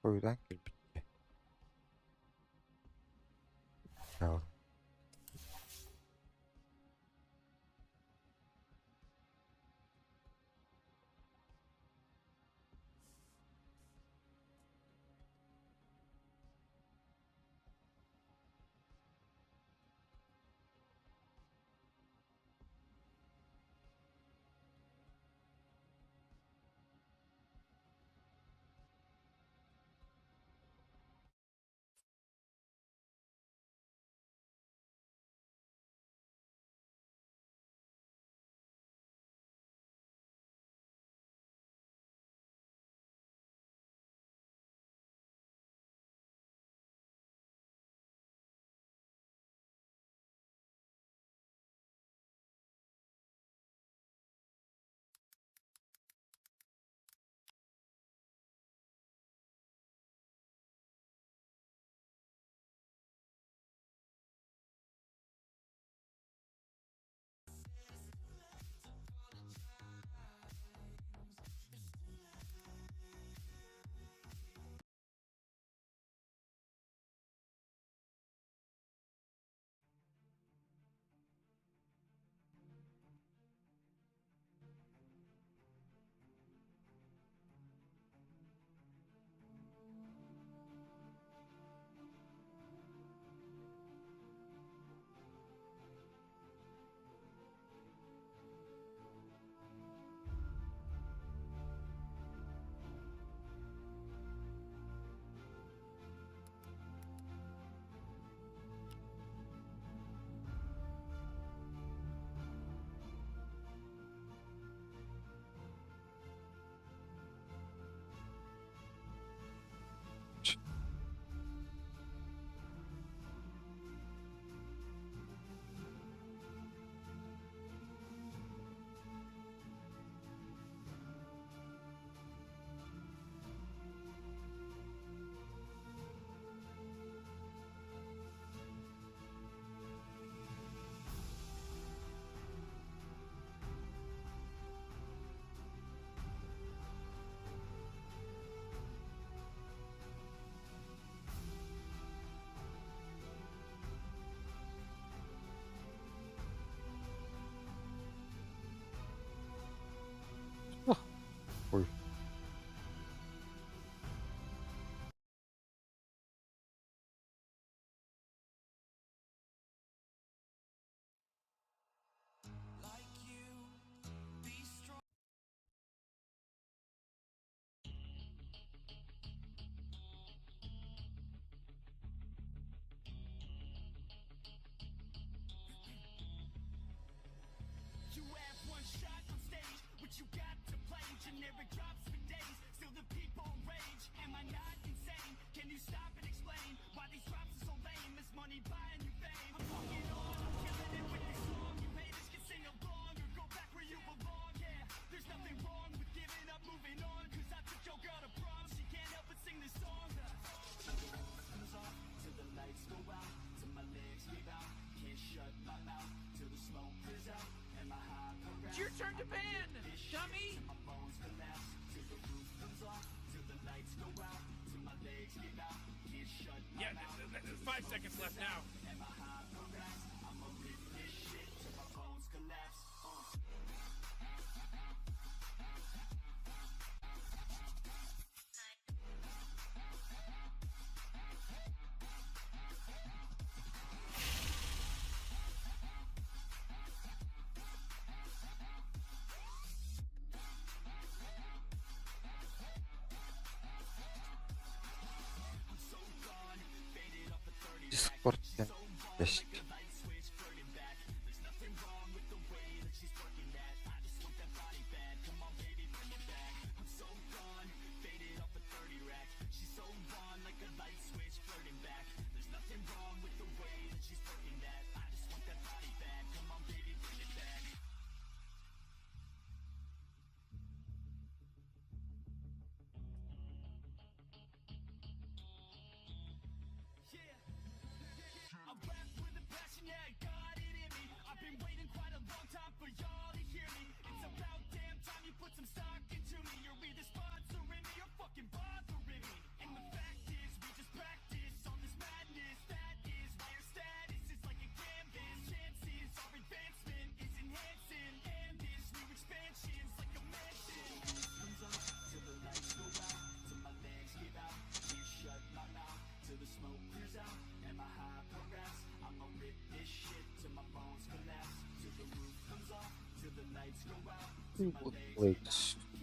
Хойутаан кэлбит дии. Ой. Дискорд диэн есть.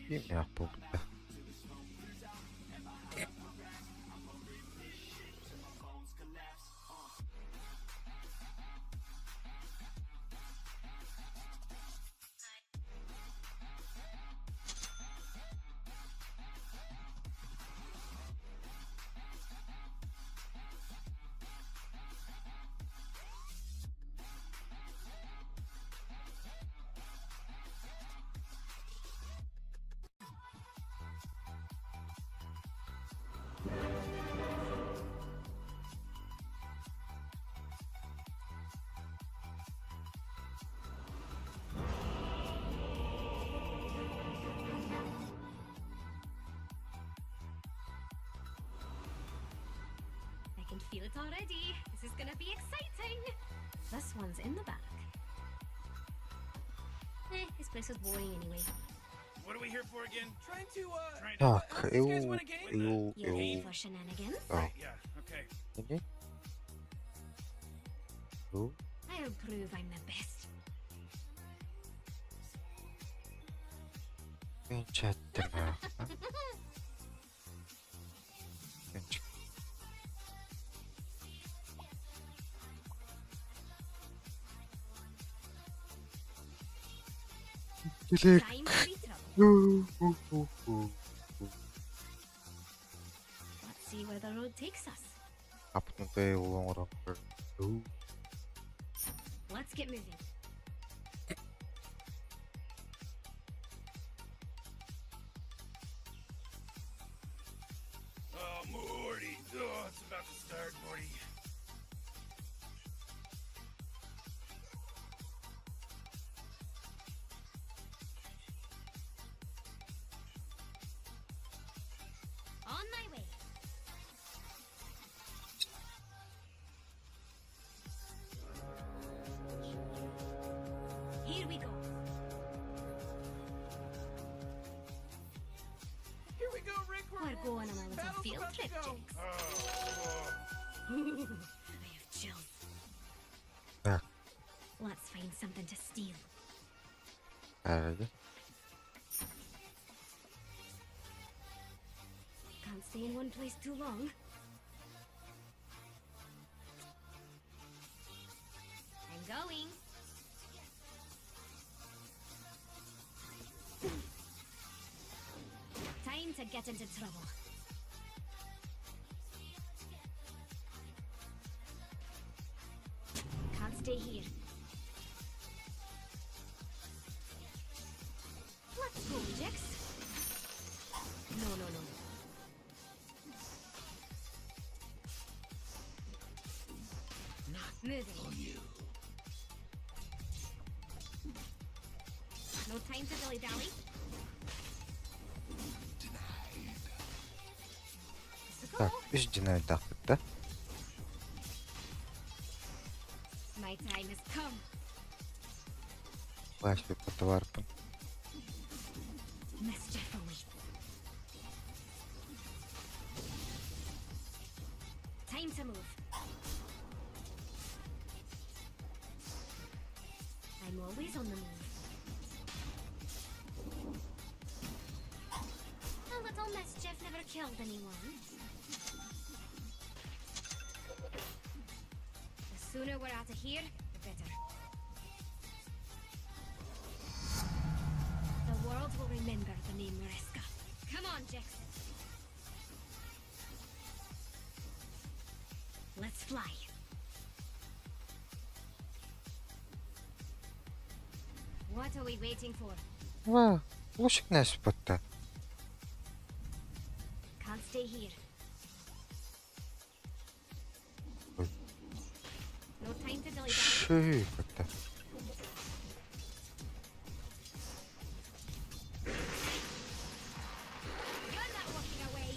Кимнээх буолбута. I can feel it already. This is gonna be exciting. This one's in the back. Eh, this place is boring anyway. What are we here for again? Trying to Trying to. Так, help these guys eu, win a game? eu, You ready eu. for shenanigans? Так, Yeah. Okay. мені. Ну, I'll prove I'm the best. Кінчатиме. Кінч. Time to be trouble. Let's see where the road takes us. Апнути лонгрон. Let's get moving. Oh, Morty. Oh, it's about to start, Morty. On my way. Here we go. Here we go, Rick. We're going on a little battle's field about to trip, go. Jinx. Oh, I have chills. Так, Let's find something to steal. далі. Can't stay in one place too long. I'm going. Time to get into trouble. Can't stay here. Let's go, Jix. No, no, no. Not moving. No time to dilly dally. Так, үс динамит да? My time has come. Флеш потоварпын. Mischief awaits. Time to move. I'm always on the move. A little mischief never killed anyone. The sooner we're out of here, the better. The world will remember the name Mariska. Come on, Jax. Let's fly. What are we waiting for? Ва, лучик нэс батта. Can't stay here. Ой. No time to dilly dally. Ши батта. You're not walking away.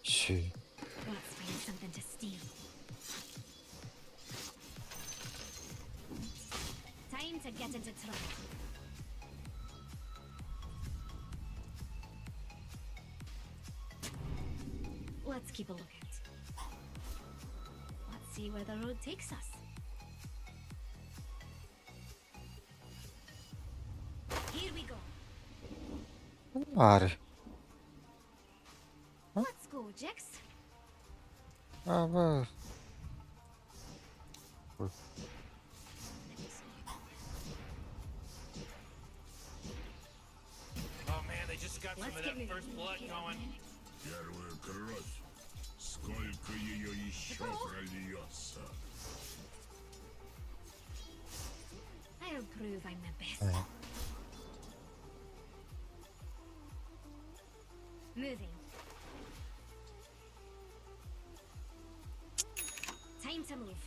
Ши. Let's find something to steal. Time to get into trouble. Let's keep a lookout. see where the road takes us. Here we go. Баар. Let's go, Jex. Аба. Let me see. Oh man, they just got some Let's of get that moving. first blood going. Первая кровь. Сколько ее еще прольется? I'll prove I'm the best. Moving. Time to move.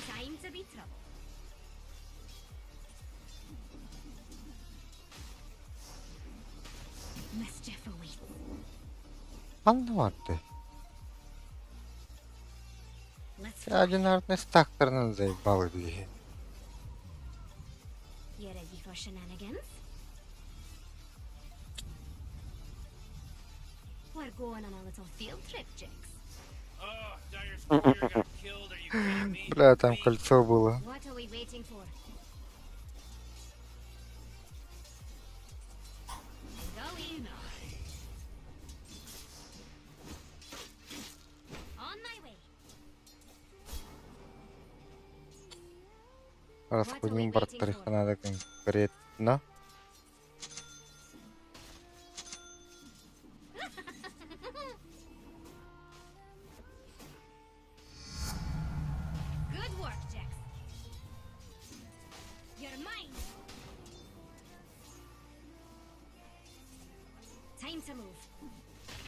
Time to be trouble. Mischief awaits. Ханна барды. Let's fly. Одинарный стактарынан заебал дии. You ready for shenanigans? We're going on a little field trip, Jix. Oh, Dire's courier got killed. Are you kidding me? Бля, там Me? кольцо было. What are we waiting for? I'm going. On my way. Расходим бартарыха надо конкретно. Good work, Jax. You're mine. Time to move.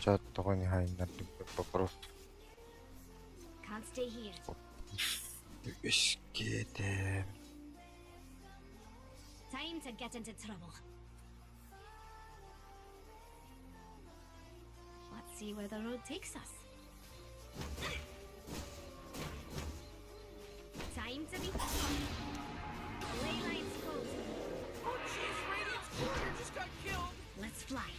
Чат тоҕо хайнар вопрос. Can't stay here. Үскетем. Time to get into trouble. Let's see where the road takes us. Time to be. Ley lines closed. Oh jeez, Radiant's courier just got killed. Let's fly.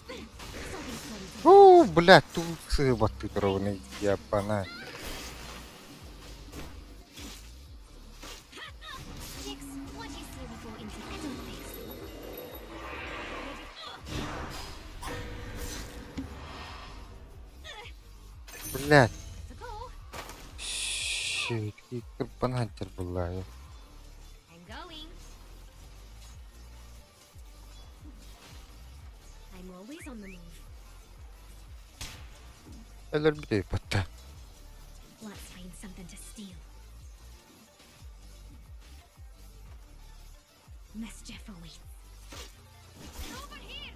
This'll be fun. У, блядь, тут сыба ты ровный, ебана. Jix, what do you say we go into? I don't think so. Ready? Блядь. To go. Щит, кырбанатер была. I'm going. I'm always on the move. Өлөрбүтүй батта. Let's find something to steal. Mischief awaits. Over here!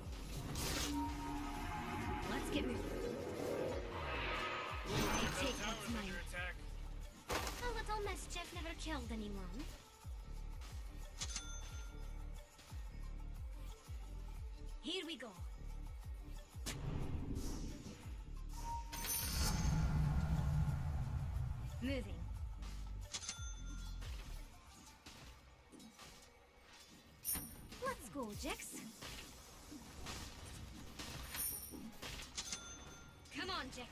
Let's get moving. I take Tower's what's mine. under attack. A little mischief never killed anyone. Here we go. Moving. Let's go, Jix. Come on, Jix.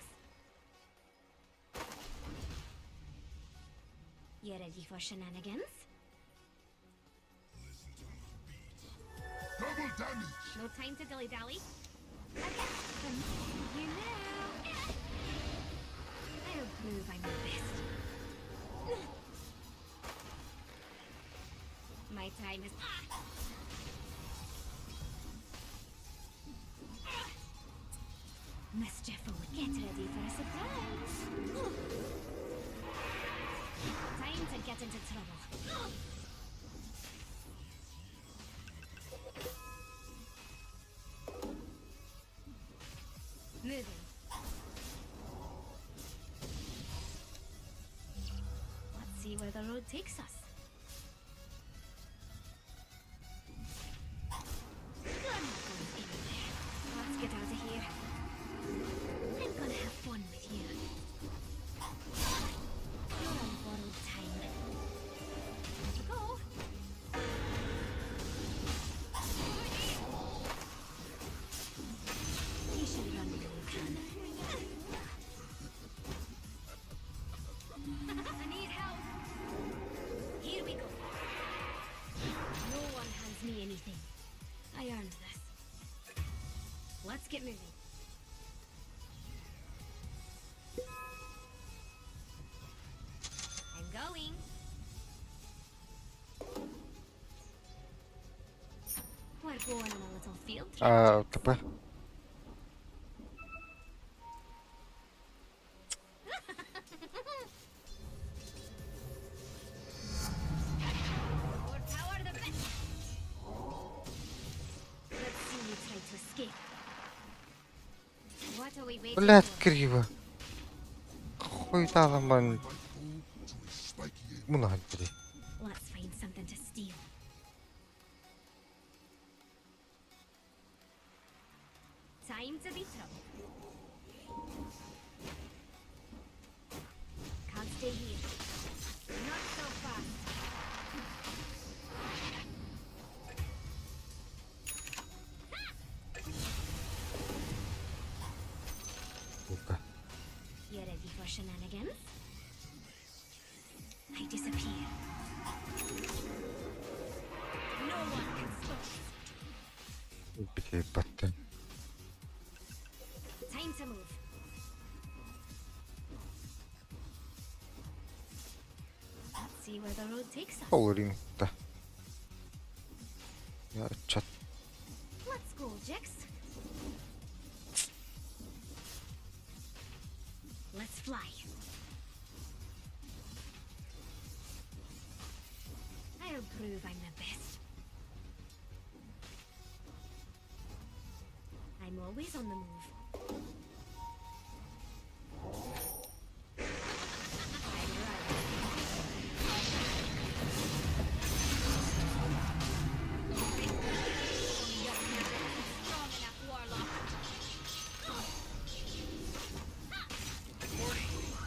You ready for shenanigans? Double damage! No time to dilly dally. A gift from you now. I'll prove I'm the best. My time is. Ah! Ah! Mischief will get ready for a surprise. Time to get into trouble. Moving. Let's see where the road takes us. You're not going anywhere. Let's get out of here. I'm gonna have fun with you. You're get moving. I'm going. We're going on a little field trip. А, ТП. More power the better. Let's see you try to escape. What are we waiting Блядь, for? криво. Хуй дала ман. Мунахан били. Let's find something to steal. Time to be trouble. Can't stay here. Not so fast. Сука. You ready for shenanigans? I disappear. No one can stop us. Блядь, баттан. Time to move. Let's see where the road takes us. Полуринг-то. Я чат. Let's go, Jax. Let's fly. I'll prove I'm the best. I'm always on the move. I'm right. You're not strong enough, Warlock.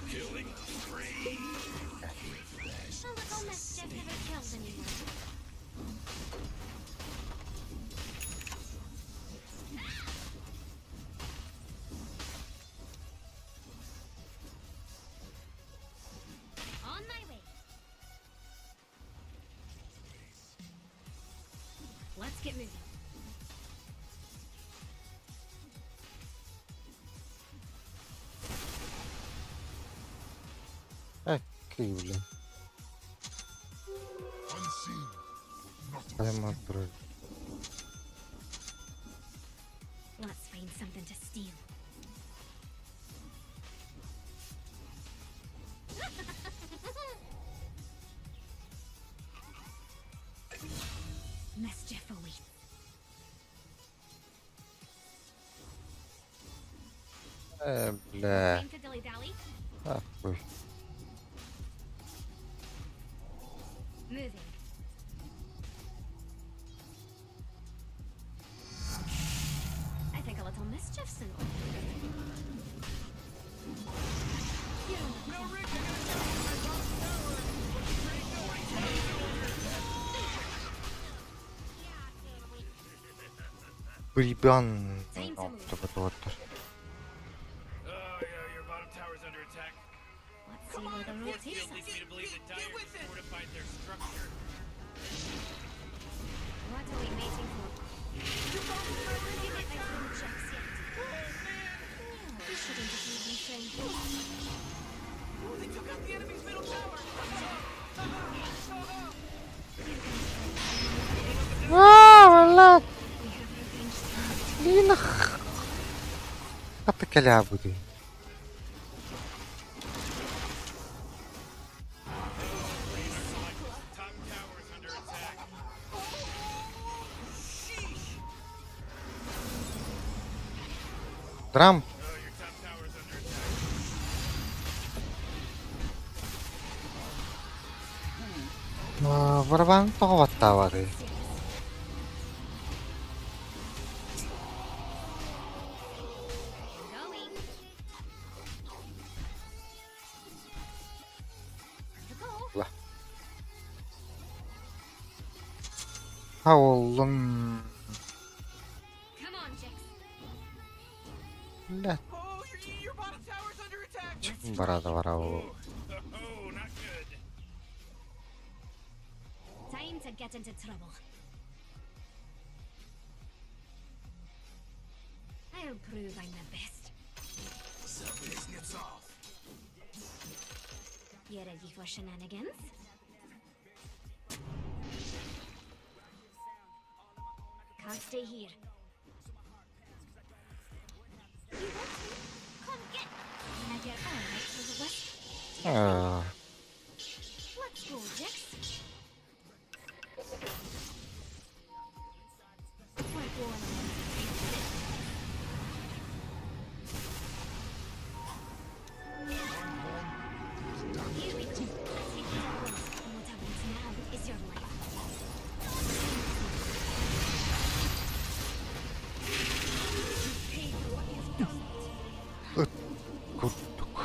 Killing spree. A little mischief never killed anyone. On my way. Let's get moving. Э, криво, блин. Unseen, not Прямо отправили. Let's find something to steal. Mischief awaits. Э, бля. Time to dilly dally. Нахуй. Moving. I think a little mischief's in order. You're on the clock. Брибан. Time to move. Табатуаттар. Oh yeah, your bottom tower's under attack. Let's see where the road Force takes field leads us. me to believe that Dire just fortified their structure. What are we waiting for? Have you met my friend Jax yet? No, you shouldn't have made me friend. Oh, they took out the enemy's middle tower! You're gonna А, блядь. We have revenge time. Блин, А ты буди. Top tower's under attack. Драм. Oh, your top tower's under attack. Барабан тоҕо баттаабаты. Going. Time to go. Ла. Ha oğlum. Come on, Jax. Блядь. Oh, your bottom tower's under attack! Let's Барада fly. бара Oh, oh, not good. Time to get into trouble. I'll prove I'm the best. You ready for shenanigans? Can't stay here. You want me? Come get. Now you're all right for the West. Аа, Let's go, Jax. We're going on Here we go. I take what I want, and what I want now is your life. Pay for what you've done. курдук.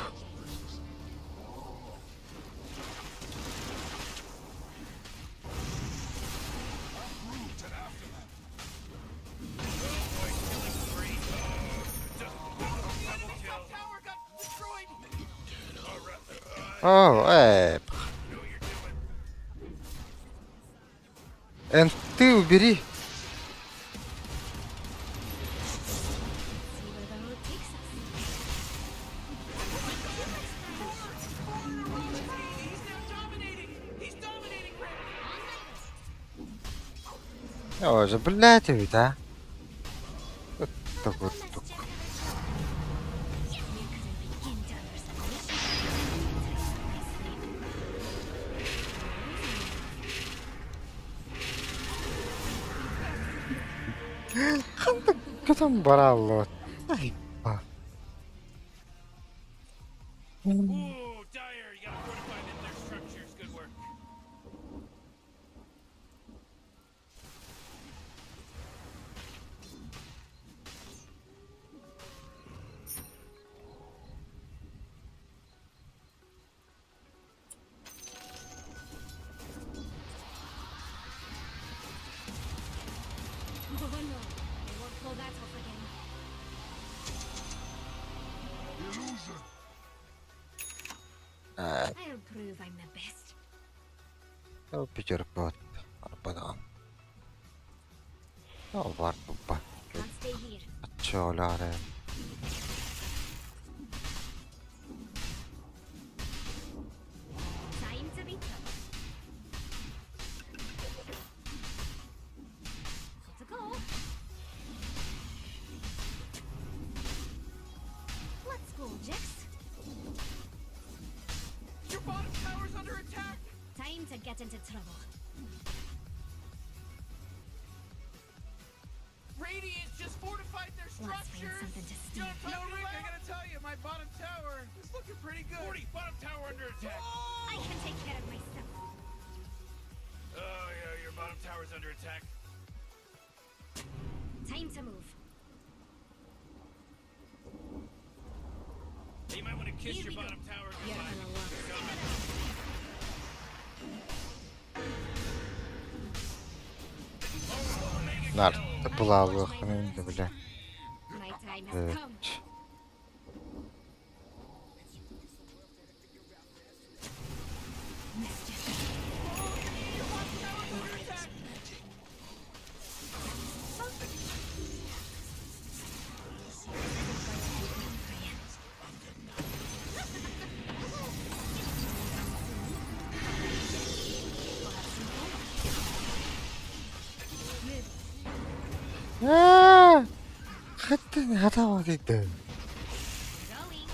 Top tower got destroyed. Оо, э. Эн ты убери. See where the road takes us. He's now dominating. He's dominating, Rick. Оже, блядь, ведь, а. Вот так вот. Let's check out. You couldn't begin to understand. My sleep. Кытым бараллы. Ай, ба. Ooh, Dire, you gotta fortify them, their structures. Good work. Oh no, I won't pull that off again. Illusion. I'll prove I'm the best. Пятерка арбадан. Бар тупа. Can't stay here. Чоларе. Time to be tough. Gotta go. Let's go, Jax. Your bottom tower's under attack. Time to get into trouble. Radiant just fortified their Let's find structures. something to You steal. know what I'm talking Rick, I gotta tell you, my bottom tower is looking pretty good. 40, bottom tower under attack. I can take care of myself. Oh, yeah, your bottom tower's under attack. Time to move. You might want to kiss Here your we go. bottom tower You're goodbye. gonna love They're gone. Нар, плавлых, бля. My time has come. Mischief. Аа! Хаттан хатаа гэдэг. Going.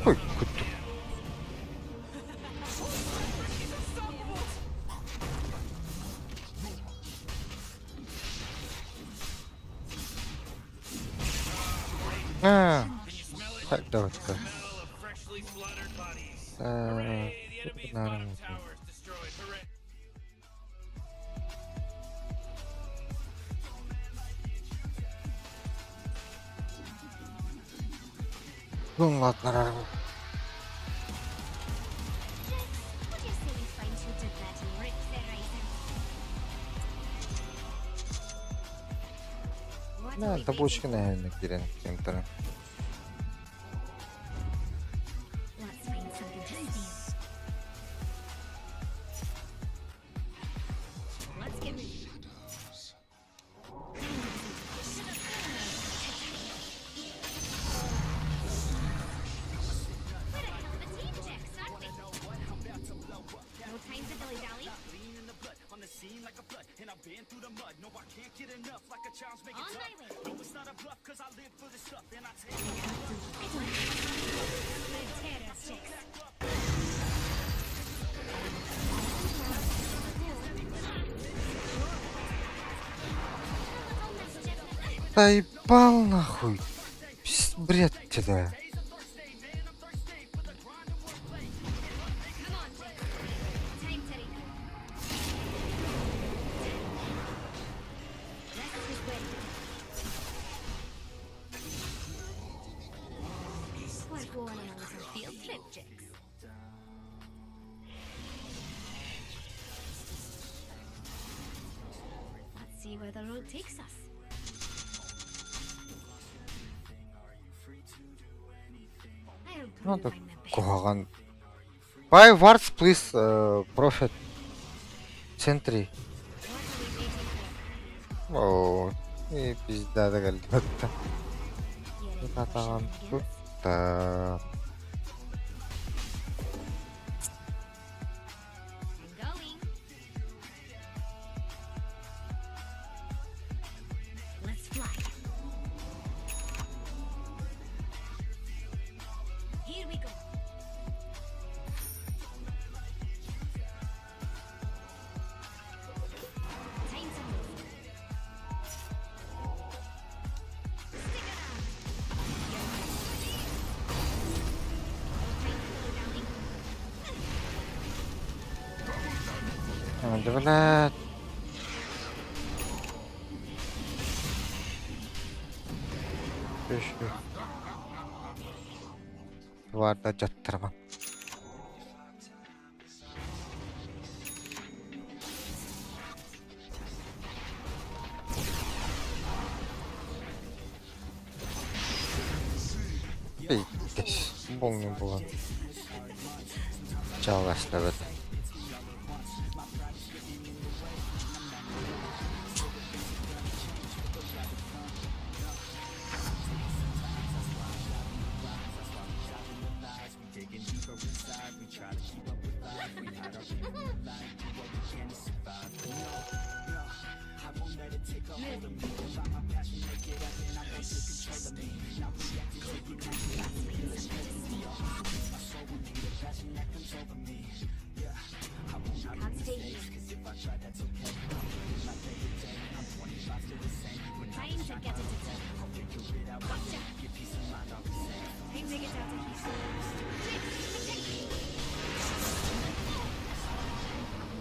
Ой, куту. Аа. Хайдаа. Smell of freshly slaughtered bodies. Аа. Hooray, the enemy's bottom tower is destroyed. Hooray. Гүн ладнараа. What do you say we find who did that here? Табучка нэһилиэнньэ киирэн киирэн Заебал нахуй! Бред тебя! Куһаҕан. Buy wards please profit Sentry. Оо, пизда да кэлбэттэ. Атаҕын тутта. Блядь. Варда дьаттарма. Болну булан. Чалгаслабыт.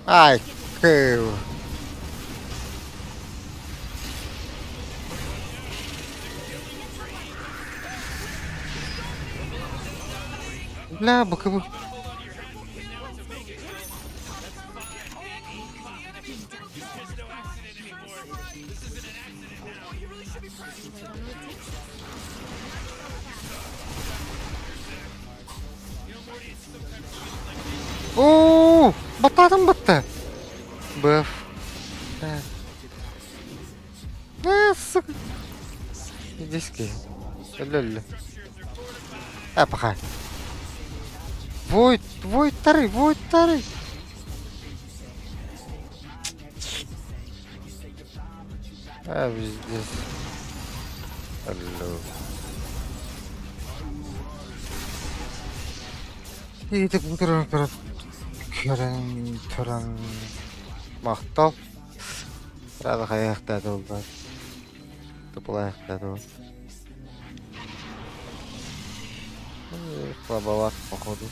Ай, кыыл. Бля, быкыбы. Оо, баттаатым батта. Быф. Э, сука. Диски. Өлө-өлө. А, паха. Вой, вой, тары, вой, тары. А, пиздец. Алло. Ити туран туран көрөн туран махтал. Сразу хайахта долбар. Туплайахта дол. Слабоват, походу.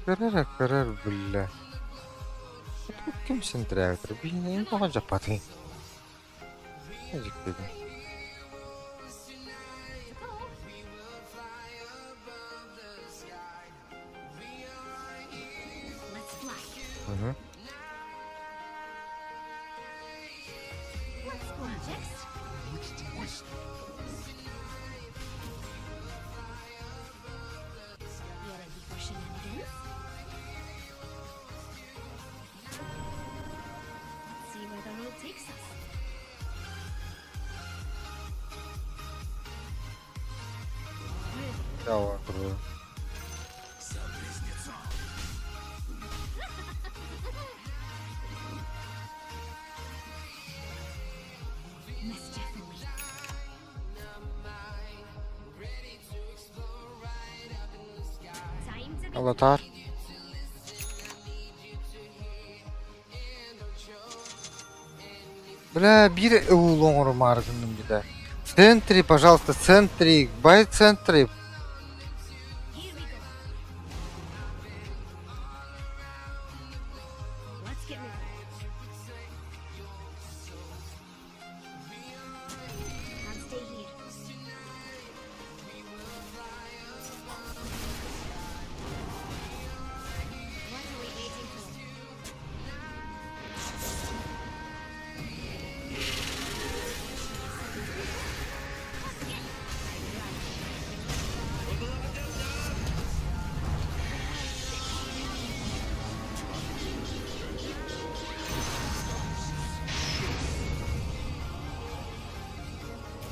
Кыра эрэ көрөр биллэ. Ким синтирээбитэр биһиги тоҕо дьаппатый? Дьиктитин. Let's fly. Мгм. Let's fly, Jax. Which twist? You ready for shenanigans? Let's see where the road takes us. Moving. Давай, круто. За близнецов. Mischief awaits. Time to be Аватар. Бля, биир уул оҥорумаары гынным дии. Sentry, пожалуйста, sentry, buy sentry. Here we go. Let's get moving. Can't stay here. What are we waiting for?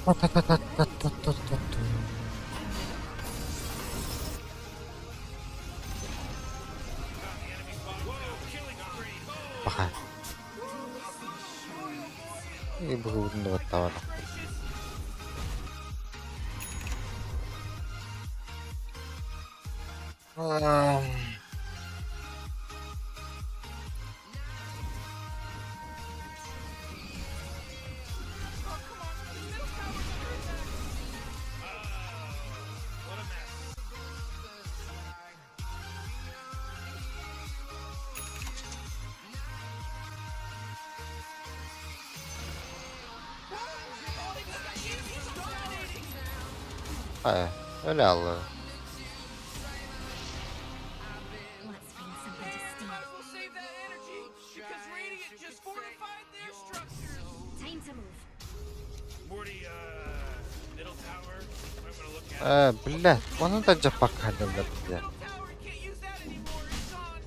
Та-та-та-та-та-та-та-та. Whoa, killing spree. Oh, Пока. И бүгүн да gracious. Ам, Oh, come on. The middle tower's under attack. Oh, what a mess. Oh, they took out the enemy's dominating. Э, öyle Allah. Let's find something to steal. Might as well save that energy because Radiant just fortified their structures. Time to move. Morty, middle tower. Might wanna look at it. Э, блядь, ону да дьаппакка Middle блядь. tower can't use that anymore. It's gone.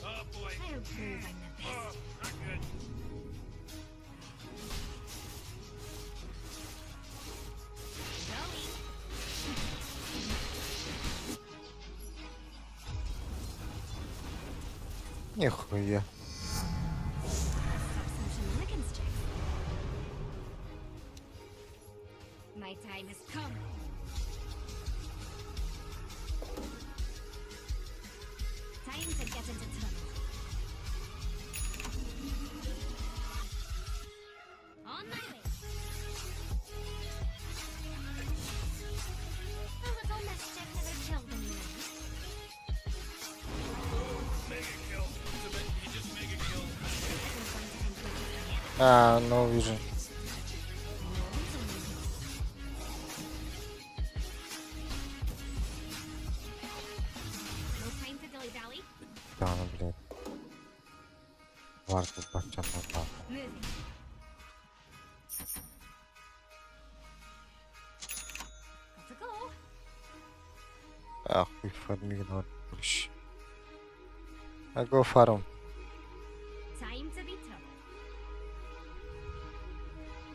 Oh boy. I'll prove I'm the Oh, best. not good. Going. Нихуя. Stop some shenanigans, Jax. My time has come. Time to get into trouble. On my way. A little mischief never killed anyone. Mega kill. It's a bit, he just mega killed. We're going to end quickly. А, ну вижу. No one's on No time to dilly-dally. Да, ну, блядь. Варто бачана. Moving. Got to go. Ахуй фарминг больше. I go farm. Time to be trouble.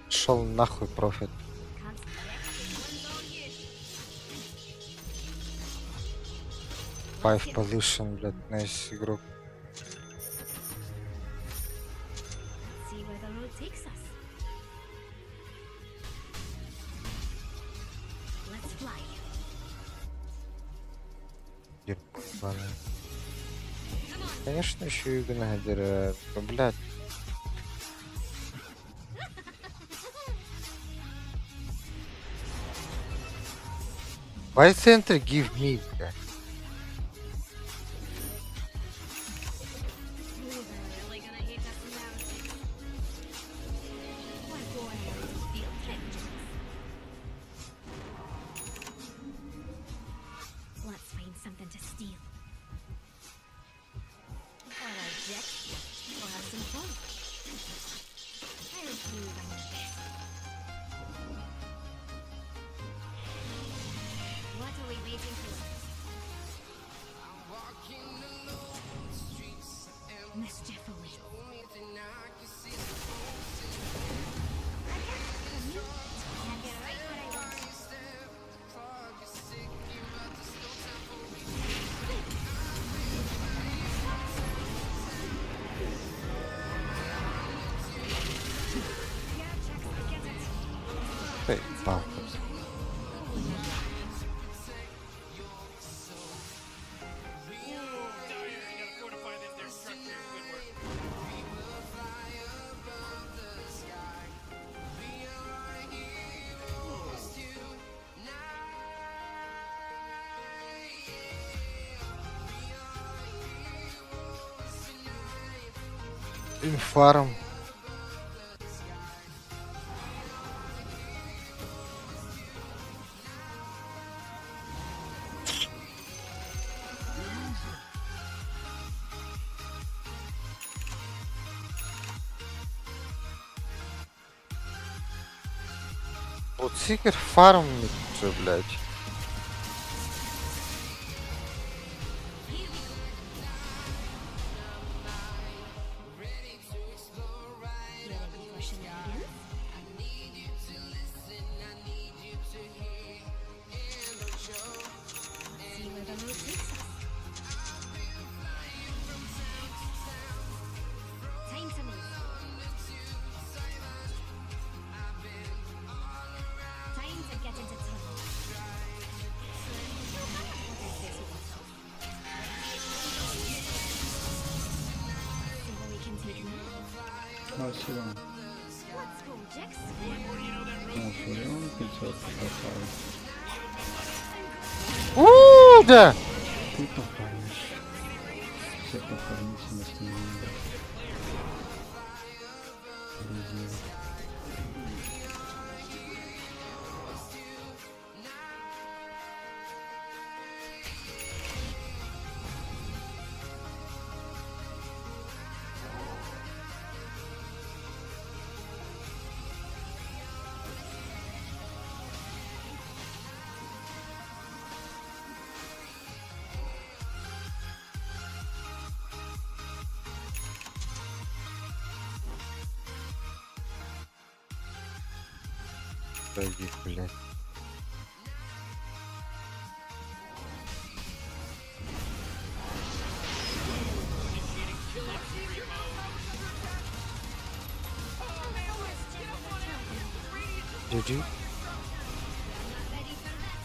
Шел нахуй профит. Can't this one's all you. Five position, блядь, nice игрок. See where the road takes us. Let's fly. Ебаный. Конечно, еще и Геннадий, блядь. Why sentry give me, блядь? Палка. Ooh, Dire, you gotta fortify their structures. Good work. Инфарм. Вот Сикер фармит же, блядь. You ready for shenanigans? Let's see where the road takes us. Time to move. Time to get into trouble. No matter what I say to myself. See what we can take now. Спасибо. Let's go, Jax. О, 500 попал. Ууу, да! Ты пофармишь. Все пофармите на основном. Друзья. Пойди, блядь. GG. Ready for that?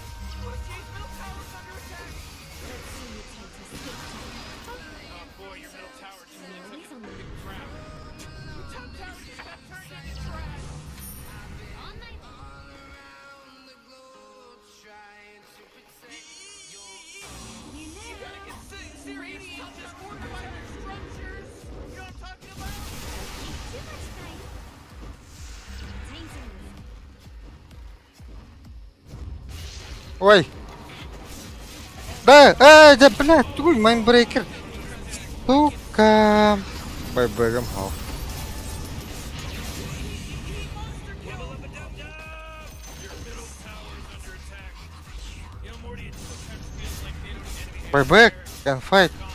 Let's see you try to escape. Oh boy, your middle tower just I'm took always a on the big crap. Your top tower just got turned into trash. On my way. You You know. gotta get serious. Radiant just fortified their structures. You know what I'm talking about? Take too much time. Time to move. Ой! Да, эй, да, блядь, туй, майнбрейкер. Сука. Байбегом хав. Your middle tower is under attack. You know, Morty, it sometimes feels like the enemy Байбек, can fight. gone.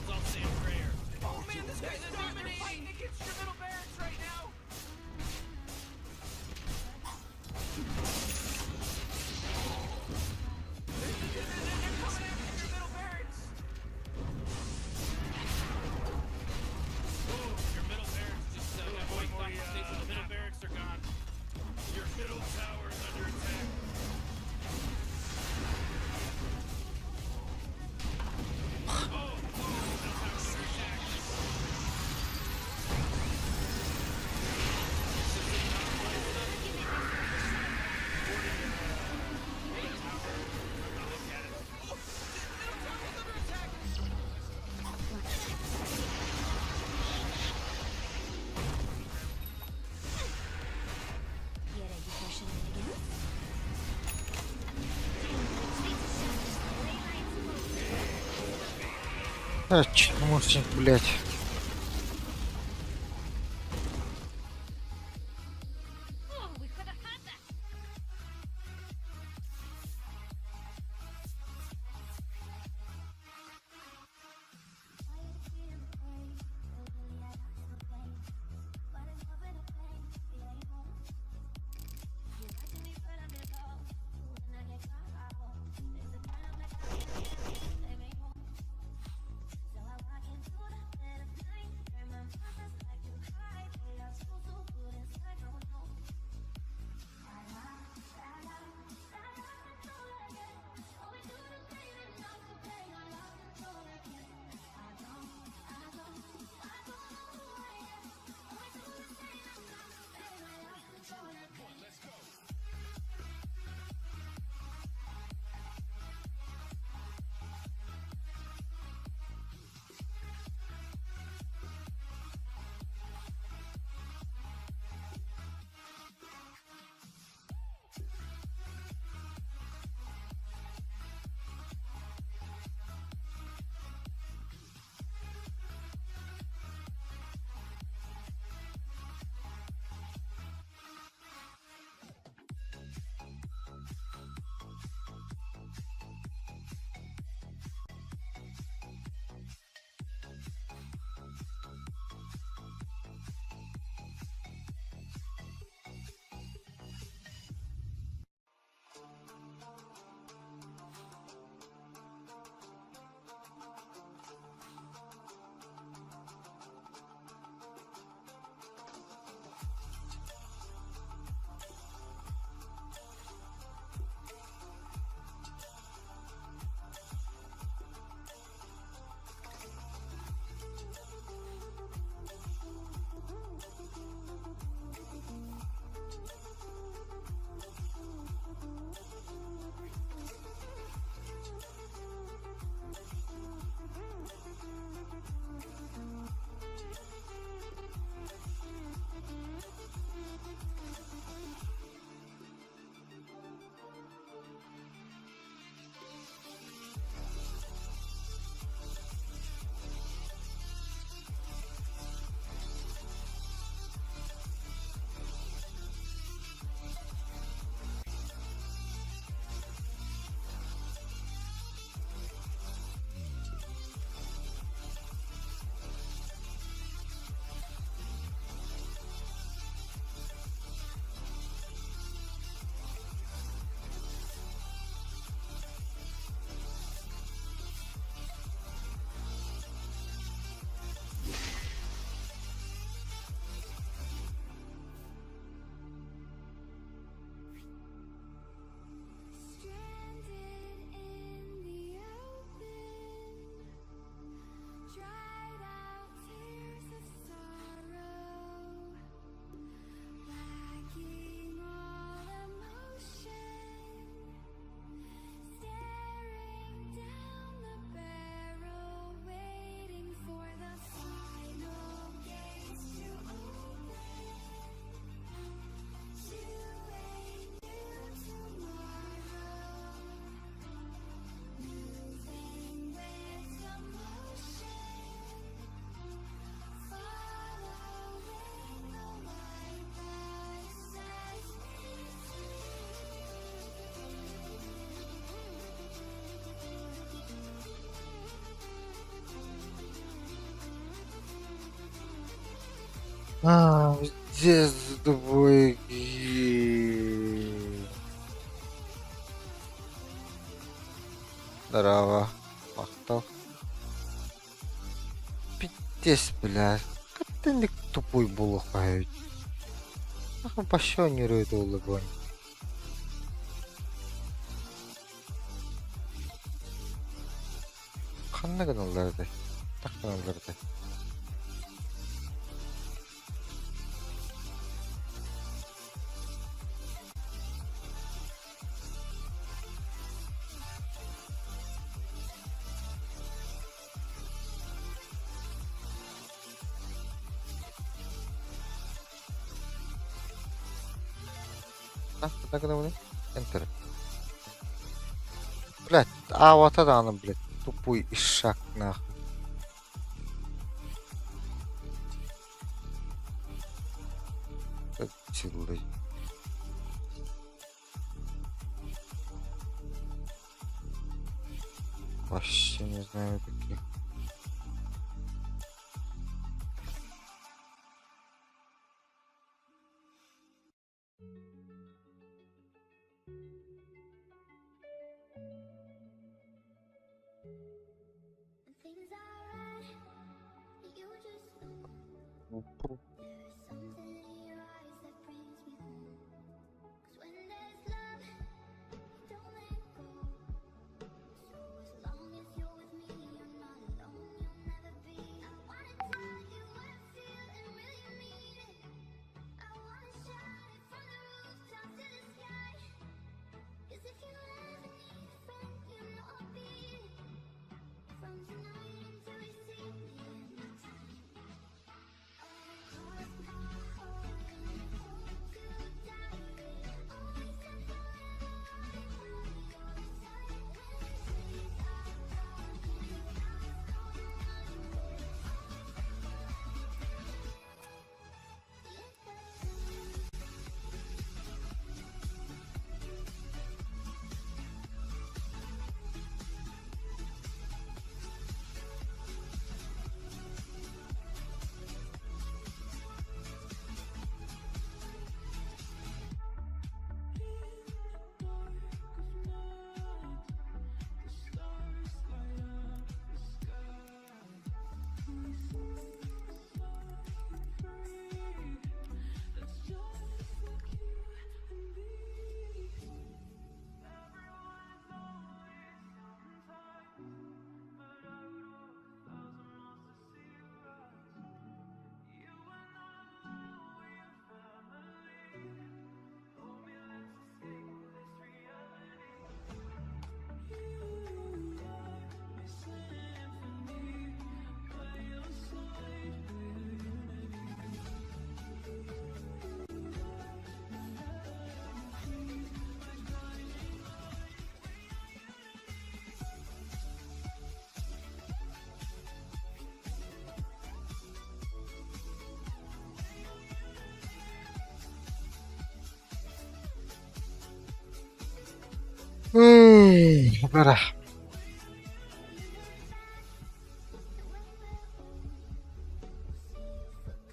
Let's all say a prayer. Oh man, this guy's dominating. Fighting against your middle barracks right now. They're coming after your middle barracks. Ooh, your middle barracks just got wiped off the face of the middle barracks are gone. Your middle tower is under attack. Oh, whoa, middle tower's under attack. You ready for shenanigans? Time for a treat to shine. Ley lines close. А, чмошник, блядь. Oh, we could have had that. А, пиздец, тупой киһи. Здорово. Махтал. Пиздец, блядь. Хаттан тупой буолуохха эбит. Нахуй вообще не улыбонь. Ханна гыналлар этэй? Так гыналлар этэй? Так гынабыный? Enter. Блядь, а вот это она, блядь, тупой ишак, нахуй. Чылый. Вообще не знаю таких. Бара.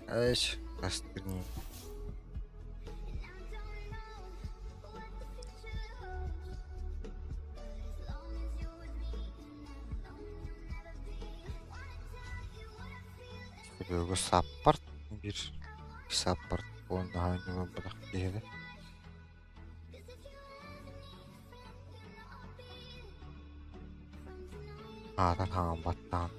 Эш, астырни. Бүгү саппарт бир саппарт буолан бадах киһини. Аатан хаҥамматтаан.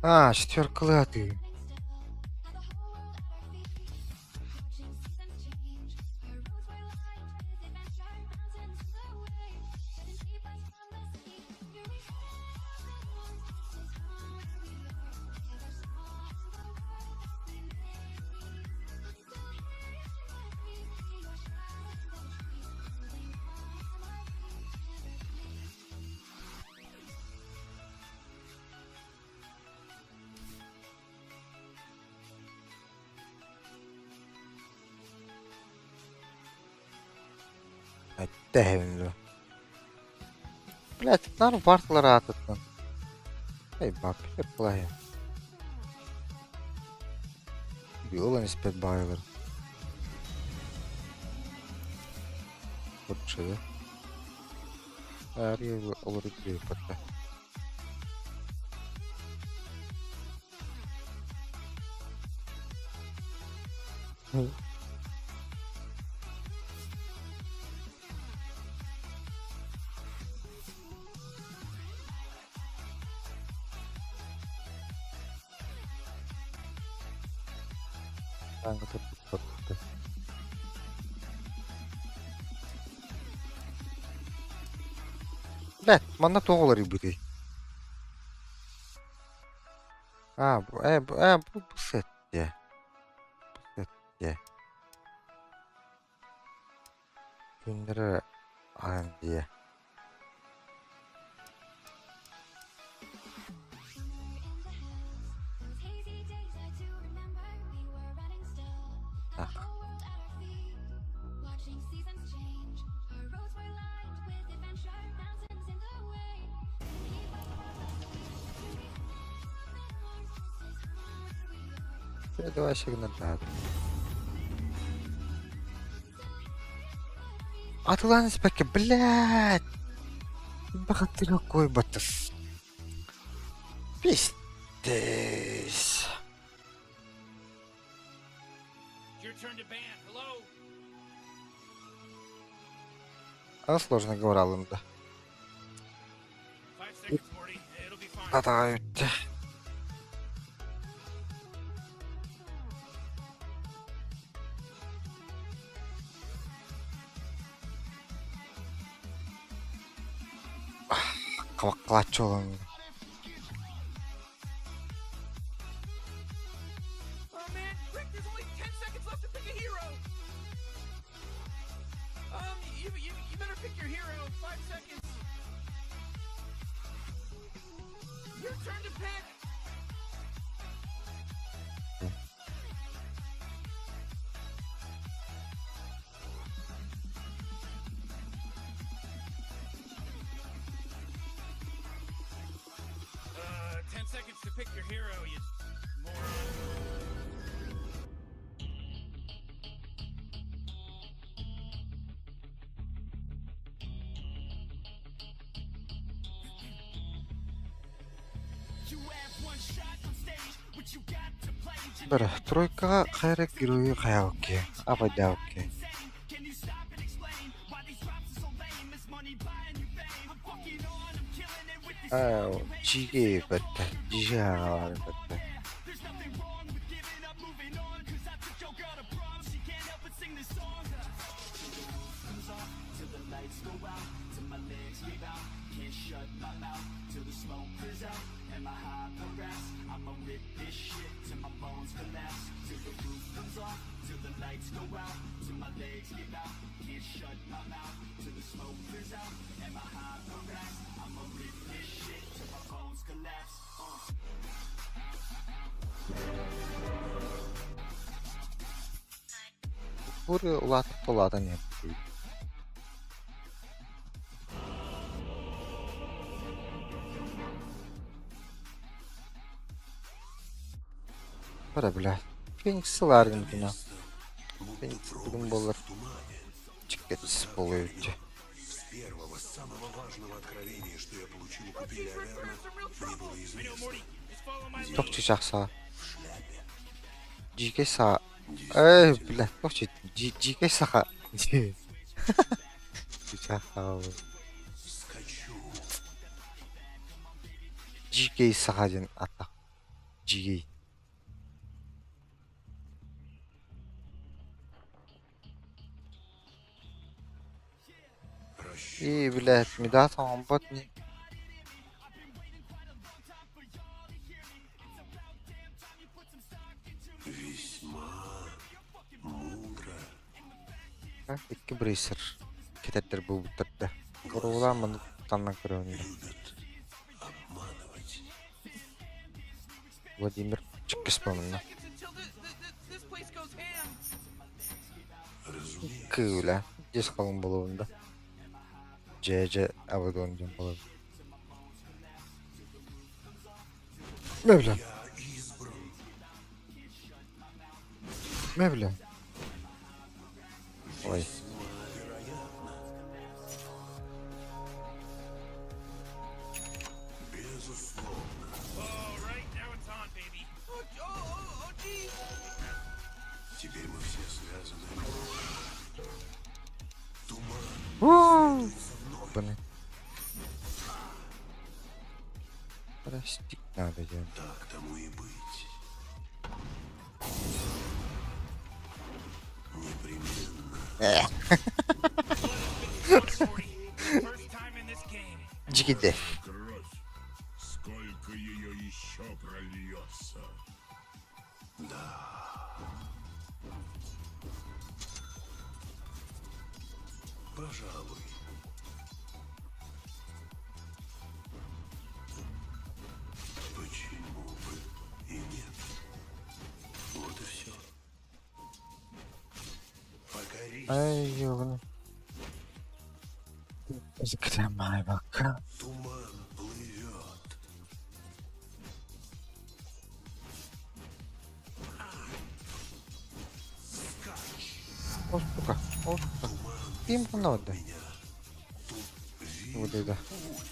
А, четверкалыы атыы. Эттэһэбин дуо? Блядь, наар бартылар аатыттан. Эй, баппы плая. Билолан испэт баайылар. Лучше, да? Ария олору патта. Бэт, манна туох уларыйбытый? А, бу, э, бу, э, бу, бу сэттэ. Бу сэттэ. Күннэрэ аан дьиэ. Ах. Давай сигнал. Атылаан испэккэ, блядь! Бахатыр какой батыс. Пиздец. А сложно говорил да. Атаҕа бүттэ. Кылаччы олоҥ. Бара, тройкаҕа хайа эрэ геройу хайаабыккыай, абайдаабыккыай Ээ, дьиикэй бэртэ, дьиикэй аҕалаары бэртэ. Бури улаатып улаатан иһэр Бара бля. Феникс ылааргын гына. Феникс бүгүн буоллар чиккэтис буолуо эбит. С первого самого важного откровения, что я получил у купели Аверна, мне было известно. Туох чычаах саҕа? Дьиикэй саҕа. Эй, бля, туох дьиикэй саха. Чычаах саҕа Скачу. Дьиикэй саха диэн аттах. Дьиий. И, блядь, Мидас оҥорбот ини. Весьма мудро. Икки брейсер кэтэрдэр буолбуттар да. Боруобалаан маннык таннан көрөбүн да. Любят обманывать. Владимир чиккис помню. Seconds until this place goes ham. Разумеется. Кыыла. Дьиэс халыҥ буолуон да. Дьэ дьэ абадон диэн буолар. Мевля. Я избран. Мевля. Ой. Весьма вероятно. Безусловно. All right, now it's on, baby. Oh, oh, oh, oh, geez. Теперь мы все связаны. Туман Уу. со мной. Блин. Простить надо диэн. Так тому и быть. Непременно. First time in this game. Дьигидэ. Кровь. Сколько ее еще прольется? Пожалуй. Почему бы и нет? Вот и все. Покорись, Ай, ёбаный. Закрывай бока. туман плывет. О, сука. О, сука. Ким надо? Меня тут Вот это. путь.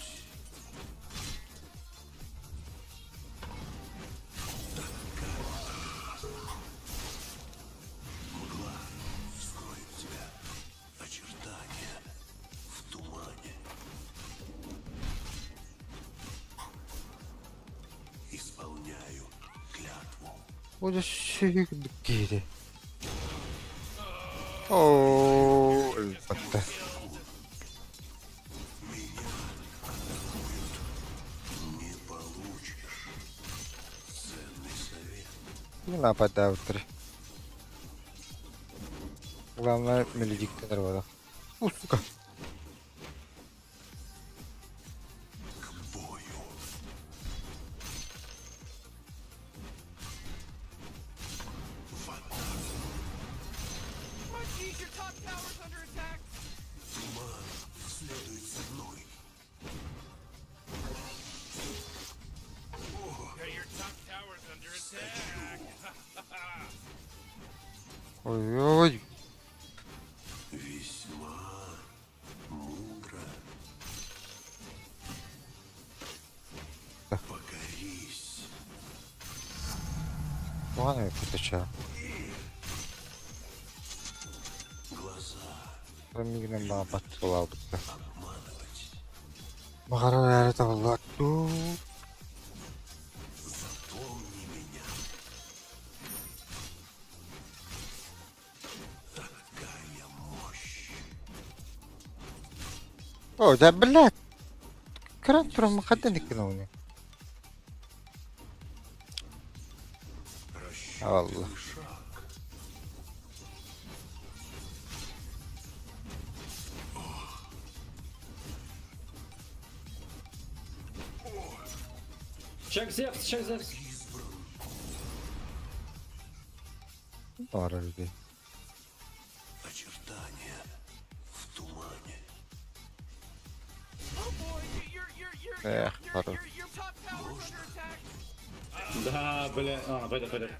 Мгла скроет тебя очертания в тумане. Исполняю клятву. О, сүйгү Оо, өлбөттө. Меня атакуют. Не получишь. Ценный совет. Не нападаутыр. Главное, мелодиктер бар. О, сука. К бою. В атаку. Oh, geez, your top tower's under attack. Туман следует за мной. Yeah, your top tower's under attack. Ой-ой. Весьма мудро. Да. Покорись. Ладно, я Глаза Мигнен баабат буолаабытта. обманывать. Баҕарар эрэ табыллыбат дуу. Запомни меня. Такая мощь. О, да блядь. Кран туран хаддан иккин Allah. Расчетливый шаг. Check Зевс, check Зевс. Баҕарар үгүй. Очертания в тумане. Oh boy, your Эх, your, хорош. your top tower's under attack. Да, бля. А, пойдет, пойдет.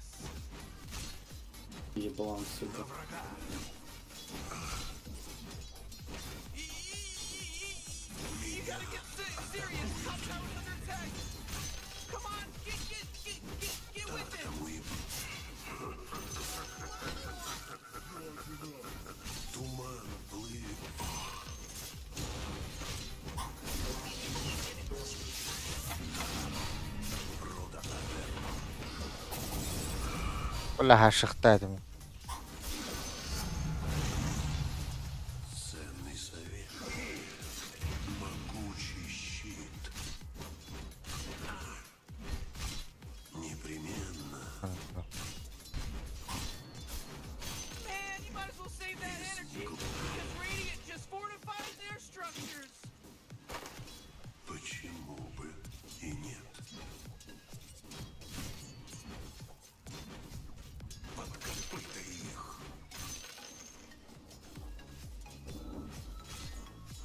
Еблан, сука. You gotta get serious. Top tower's under attack. Come on, get get get get get with it. Тому и Туман плывет. Рода Аверна. Бля, шахта этим. Ценный совет. Могучий щит. Непременно. Man, you might as well save that energy because Radiant just fortified their structures. Почему бы и нет? Под копыта их.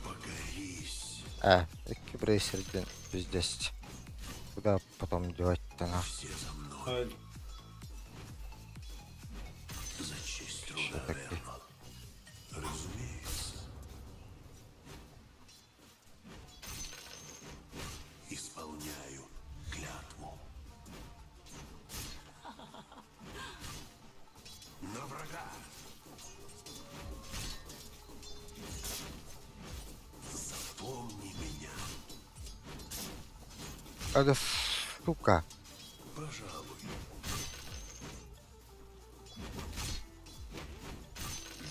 Покорись. А, икки брейсерден пиздец. Куда потом девать-то нахуй? Все за мной. А, За честь Что рода такое? Аверно. Разумеется. Исполняю клятву. На врага! Запомни меня. Это сука. Пожалуй.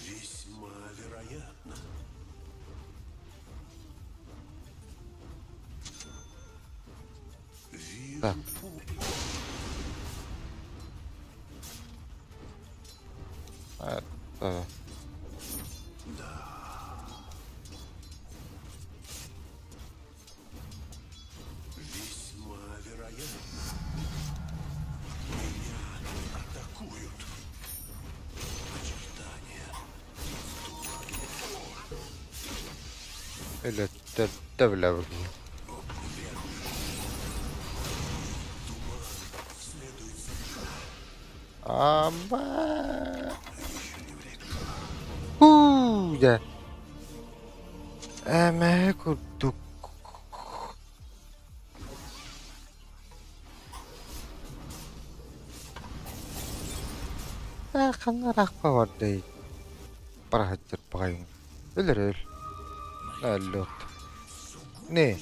Весьма вероятно. Вижу Да. путь. Это... Весьма вероятно. Меня атакуют. Очертания. Или да, бля, бля. Следует за Ама. Хуу, да. Эме курдук. Ханна рахпа бардый. Барахаттыр багайын. Өлөр өл. Әллөт. Не?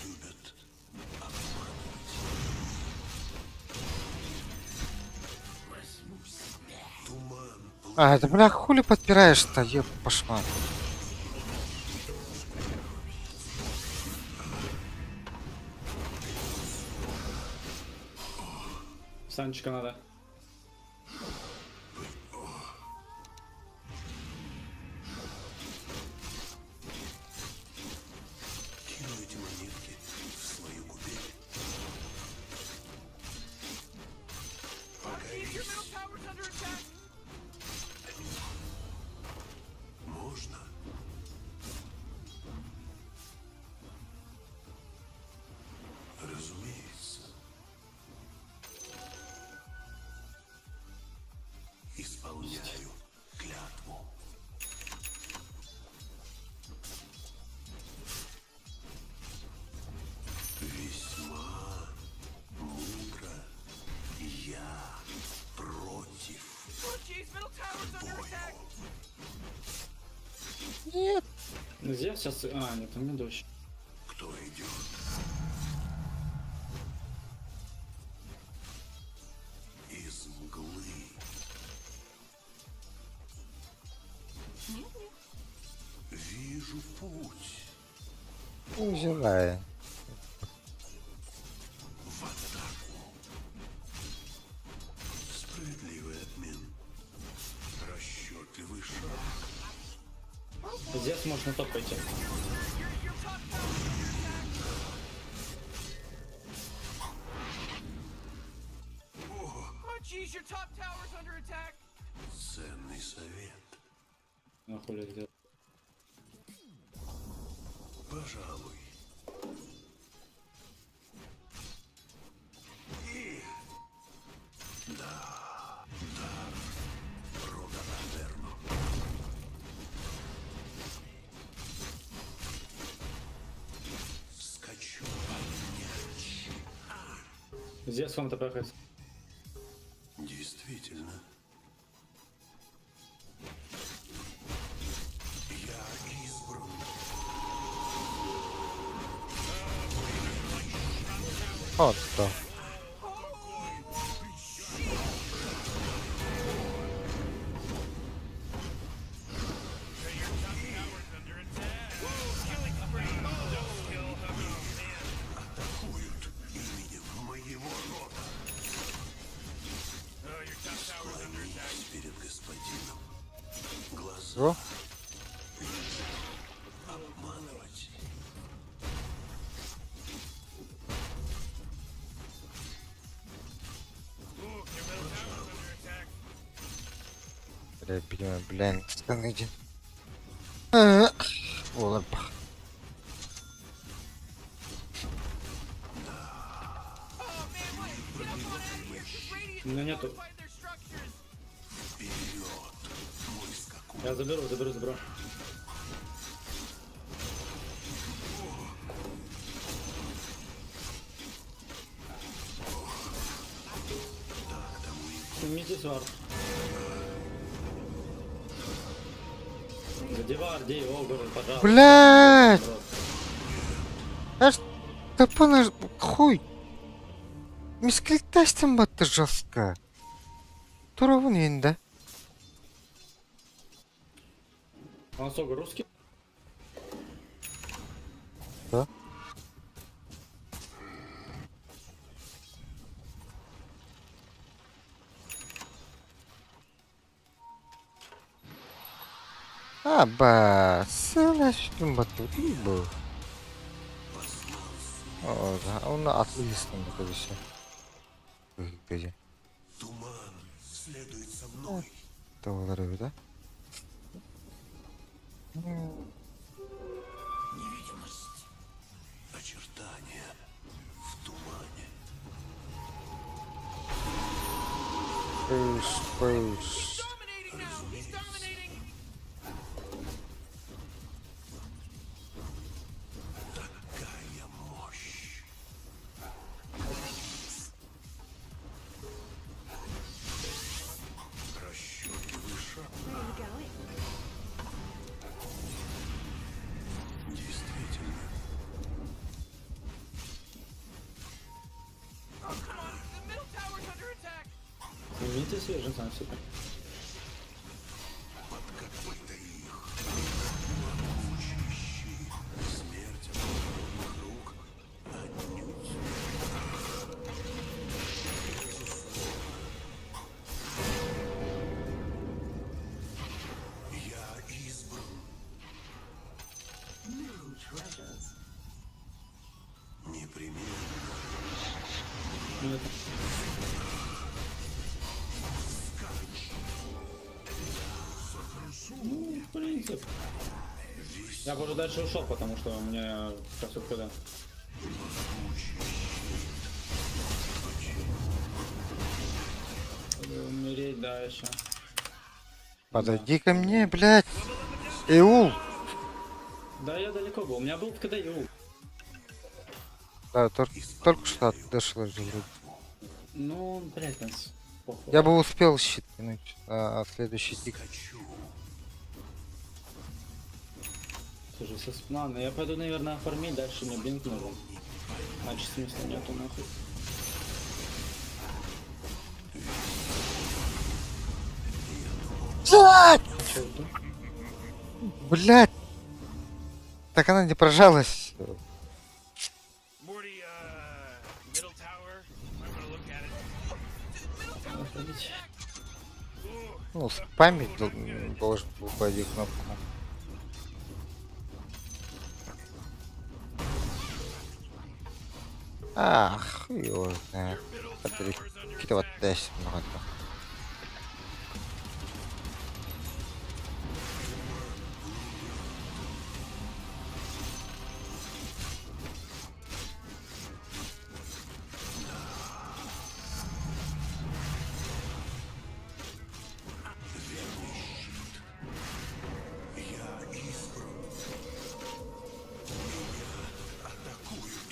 любят обманывать. Туман А, это бля, хули подпираешь-то, еб пошмат. Санчика надо. Кину эти монетки в свою купель. Chief, your middle tower's under attack. Можно? Разумеется. Исполняю клятву. Весьма мудро. Я против. Oh, jeez, middle tower's under attack. Нет. Зевс сейчас... А, нет, у меня дождь. Кто идет? Из мглы. Вижу путь Узирая. в атаку. Справедливый обмен. Расчетливый шаг. Зевс можно топ пойти. Your top tower's under attack. Oh, jeez, your top tower's under attack. Ценный совет. Ну хули это делать. Пожалуй. И... Да, дар рода Аверно. Скачу поднять. Зевс вам тпхается. Действительно. Отто. Your top tower's under attack. Whoa, killing spree. Double kill. Oh, man. Атакуют именем моего рода. Oh, your top tower's under attack. Склонись перед господином. Глаза Го. обманывать. Ooh, your middle tower's under attack. Бля, билимэ, блин, станыдин. Олар бах. Oh man, what? Get up on out of here! 'Cause Radiant У меня нету. fortified their structures. Вперед, мой скакун. Я заберу, заберу, заберу. Снимите вард. Где вард, где его, город, пожалуйста. Блядь! Рот. Аж тапана хуй. Мискликтастен батты жестко. Туровун енді. Он сколько, русский? Да? Аба, сылаштын батты бу. О, оны атлы естен бу Көже. Туман следует за мной. Tavalar öyle. Невидимость. Очертания в тумане. Пыш, пыш. Dominating now. He's dominating. Такая мощь. Расчетливый шаг. Where are you going? Действительно. Oh come on, the middle tower's under attack. Снимите свежий сам себе. Под копыта их. Могучий щит. Смерть от благородных рук. Отнюдь. Безусловно. Я избран. Непременно. Ну, это- Ну, в принципе. Я бы уже дальше ушел, потому что у меня сейчас ухода. Умереть, да, еще. Подойди ко мне, блядь. Эул. Да, я далеко был. У меня был в КД Юл. Да, только что отдошла же вроде. Ну, блядь, нас похуй. Я бы успел щит кинуть на следующий тик. Хочу. Слушай, со... Ладно, я пойду, наверное, оформить, дальше мне бинт нужен. Значит, смысла нету, нахуй. Блядь! Чё это? Блядь! Так она не прожалась. Morty, middle tower. Might wanna look at it. Надо ходить. Ну, спамить должен был пойти кнопку. Ах, хуй его знает. Смотри, какие-то вот дальше много. Я избран. Меня атакуют.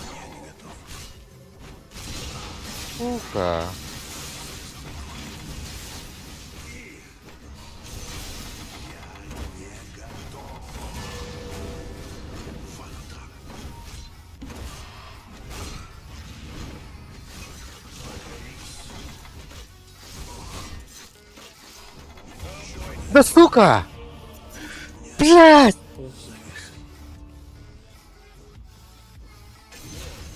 Я не готов. Сука. Не готов. В атаку. Да сука! Блядь!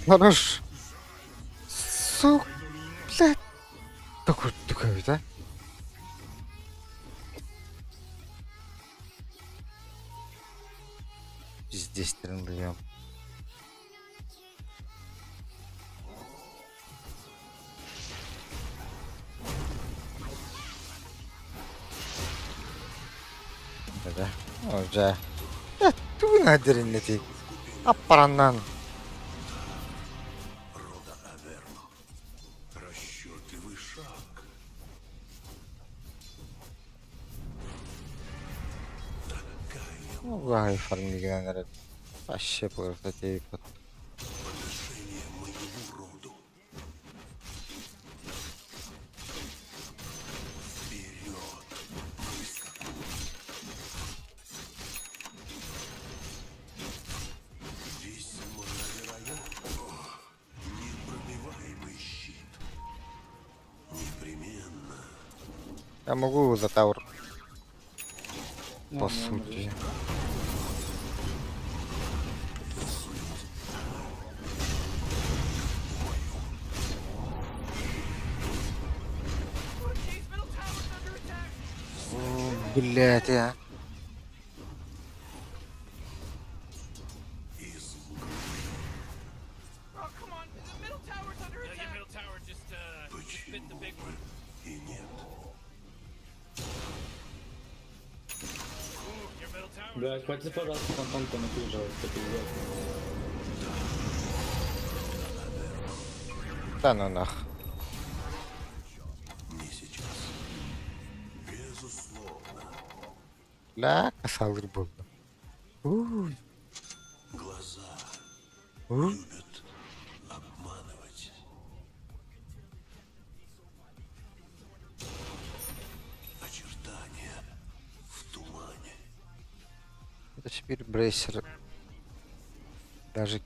Хорош. Сука, блядь. Такой, такой, да? Пиздец, трындыем. Да, уже. Тугун дириннети. Аппараннан. Рода Аверно. Расчетливый шаг. Угай фармиган эрэ. Вообще просто тейпот. Подношение моему роду. Вперед, мой скакун. Весьма вероятно. Непробиваемый щит. Непременно. Я могу за таур, Ну, по не сути. Jay's middle tower's under attack. Блять, я. Из Oh, come on. The middle tower's under Yeah, your attack. middle tower just bit the Почему big бы one. и нет? Ooh, your middle tower. Блядь, хватит, пожалуйста, фонтанку накруживать, это пиздец. Да ну нах. Не сейчас. Безусловно. Бля, косалыр болды. Уй, Глаза уй. любят обманывать. Очертания в тумане. Это теперь брейсер. Даже...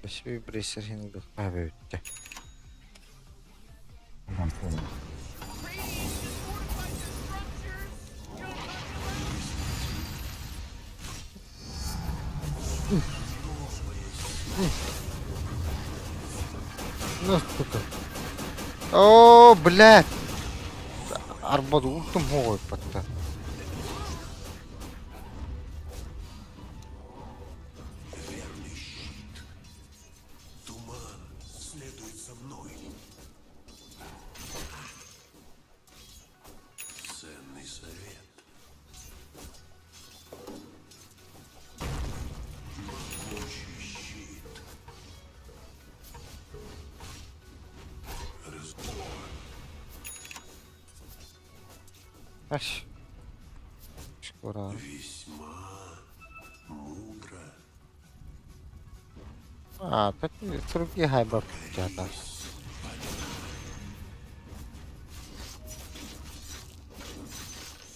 Теперь брейсер хинг. А, бүйті. Radiant just fortified their structures. You're not allowed. Ну, сука. О, блядь. Арбат ультум хоғой патта. Верный щит. Туман следует за мной. Ценный совет. Могучий щит. Разбор. Аш. Шкура. Весьма мудро. А, так другие хайбар жата.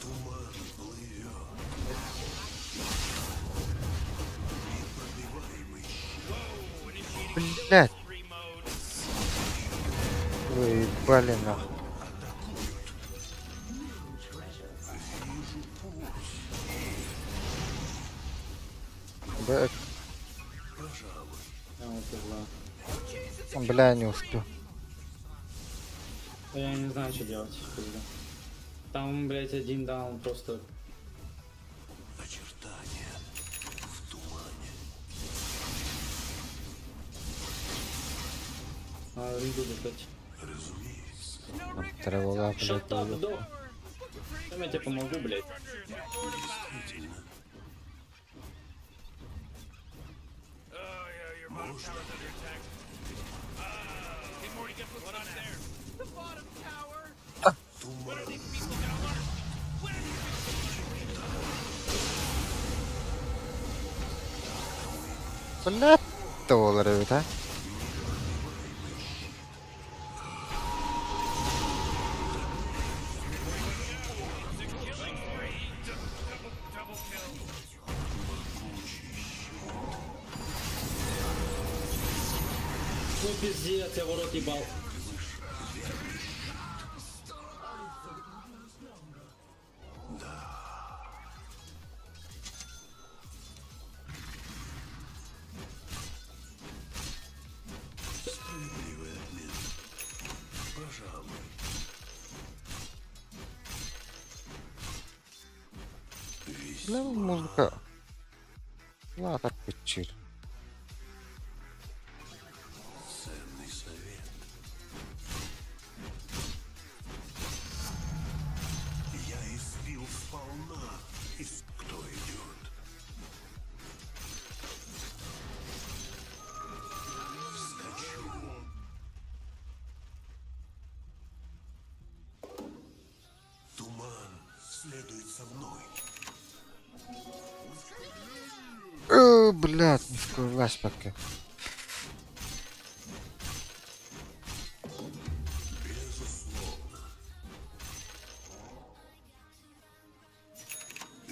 Туман плывет. Непробиваемый щит. Блядь, Free mode. вы ебали нахуй. Бля, Я вот пизда. бля, не успел. Да Я не знаю, что делать, пизда. Там, блядь, один даун просто. Очертания в тумане. А, рыбу достать. Разумеется, Тревога, блядь. Shut up, dog. Там я тебе помогу, блядь. действительно. Oh yeah, your bottom tower's under attack. Hey, Morty, guess what's upstairs? The bottom tower. Туман People gonna learn. When are these people gonna learn? Блядь, доллары, да? Killing spree. Double, double kill. Ну пиздец, я в рот ебал. Справедливый обмен. Пожалуй. Бля, Весьма музыка. Латар кыччыыр. ценный совет. Я испил сполна. Из кто идет? Вскочу. Туман следует за мной. Блядь, не вкурлась пока. Безусловно.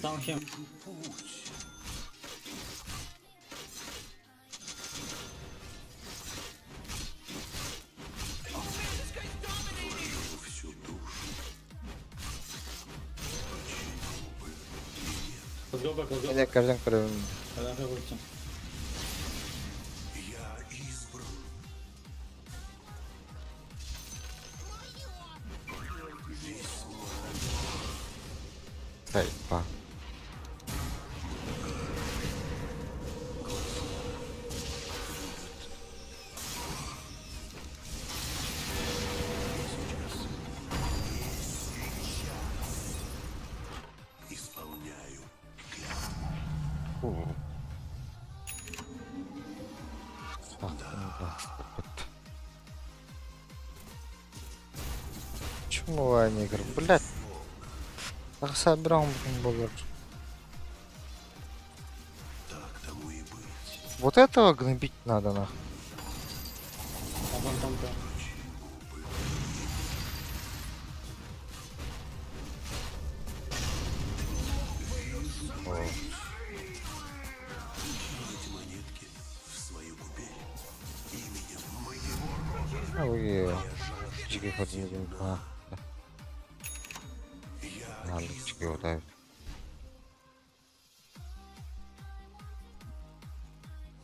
Там хем. Путь. Oh man, this guy's dominating. Вложу всю душу. Почему бы и нет? Let's go back, let's go Меня back. каждый көрөбүн. I don't have ulti. Я избран. Весьма Сайпа. исполняю. Уу. Чему негр, блядь. Тахса бирон болор. Так тому и быть. Вот этого гнобить надо нахуй. А вон там да. Почему бы эти монетки в свою купель? Именем моего рода. Ой, Я жажду жиги ходим. А, Я надо избран. жиги вот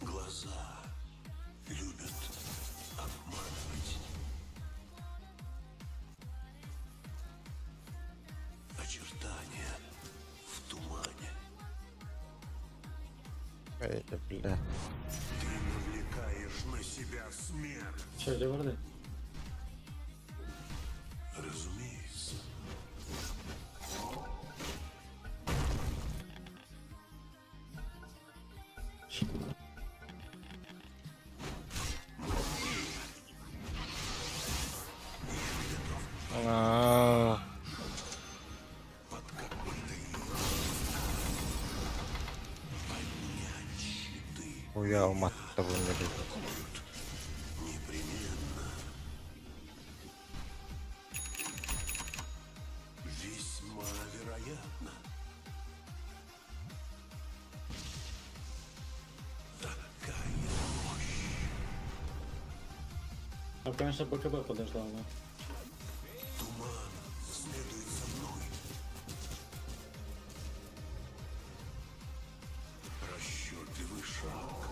Глаза любят обманывать. Очертания в тумане. Это, бля. Ты навлекаешь на себя смерть. Че, где варды? Разумеется. А, Под копытой. Поднять щиты Хуя у того не любит. непременно. Весьма вероятно. Такая мощь. А, конечно, БКБ подождал, да. Туман следует за мной. Расчетливый шаг.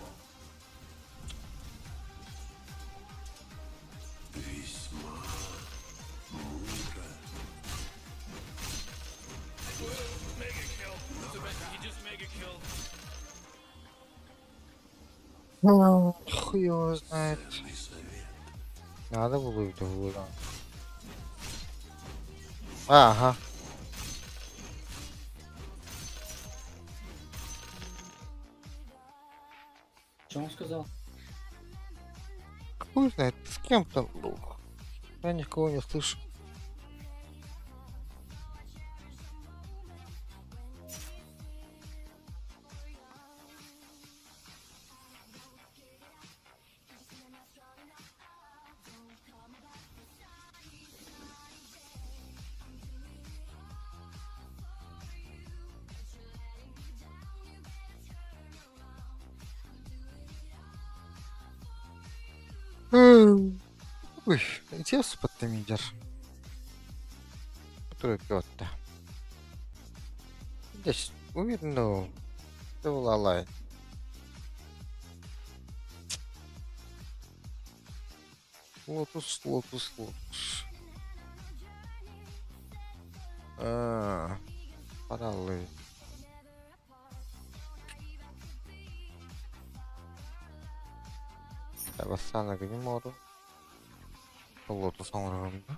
Весьма мудро. Mega kill. He just mega killed. Хуй его знает. Ценный совет. Надо было это было. Ага. Че он сказал? Хуй знает, с кем там был. Я никого не слышу. Ой, где споттамидер? Который пёт-то. Здесь уверен, лалай. Лотус, лотус, лотус. Аа, Параллы. Бастаан гыним оҕотун. Лотус оҥорорум да.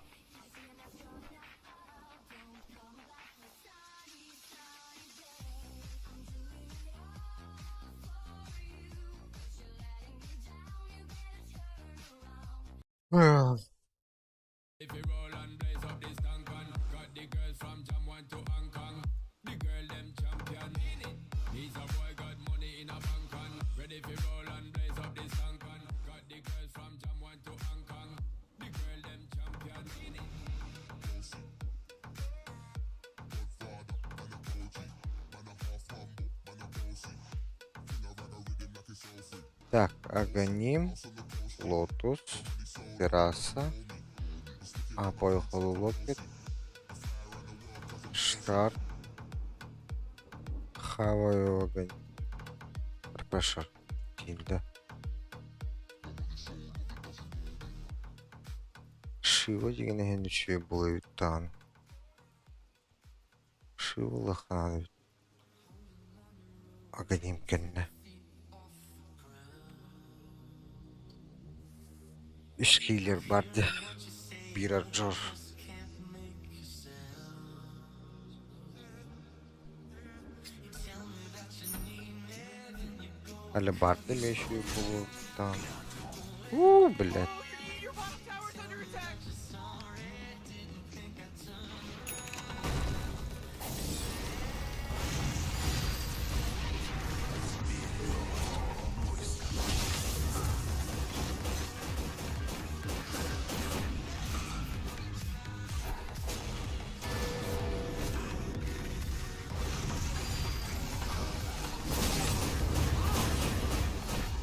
Так, Аганим, Лотус, Терраса, Апой Хололокет, Шар, Хаваю Огонь, Рпешер, Тильда. Шива деген иһин үчүгэй буола даҕаны. Шива улахан эбит. Аганим кэннэ. Үс киилэр бар дии. Биир Арджор. Алебарда эмиэ буолуохтаах. Уу, блядь. Your bottom tower's under attack.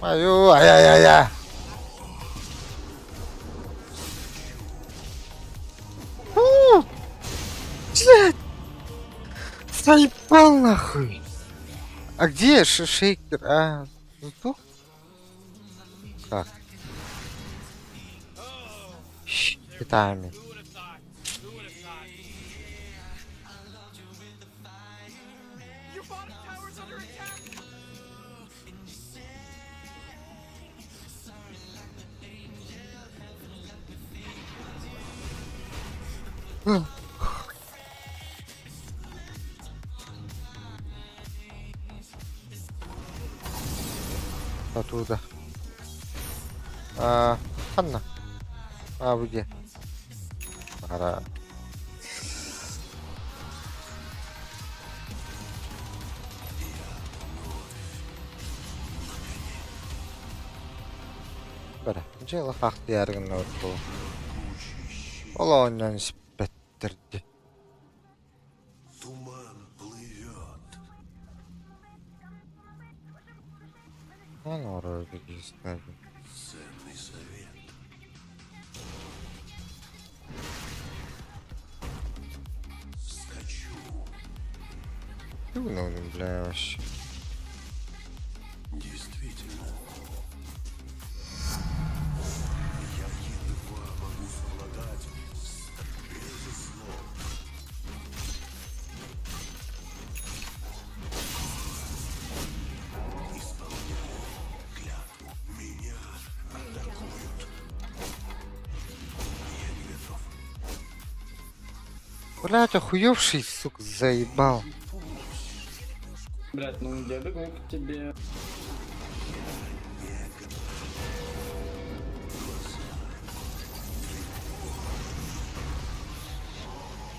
Айуу, ай-ай-ай-ай. Уу! Блядь! Заебал нахуй! А где шейкер? А, сдох? Как? Щитами. Who would have thought? Who would have thought? Your bottom tower's under attack. Оттуда. А, ханна. А, вы где? Ара. Бара. Дьыала хаахтыйаары гынныбыт буолуо. Ол оонньоон испэттэр дии. Туман плывет. Он оҥорор дии Ценный совет. Скачу. Ну, бля, вообще. Действительно. Я едва могу совладать с безусловно. Исполняю клятву. Меня атакуют. Я не готов. Блядь, охуевший, сука, заебал. Блять, ну я бегу к тебе.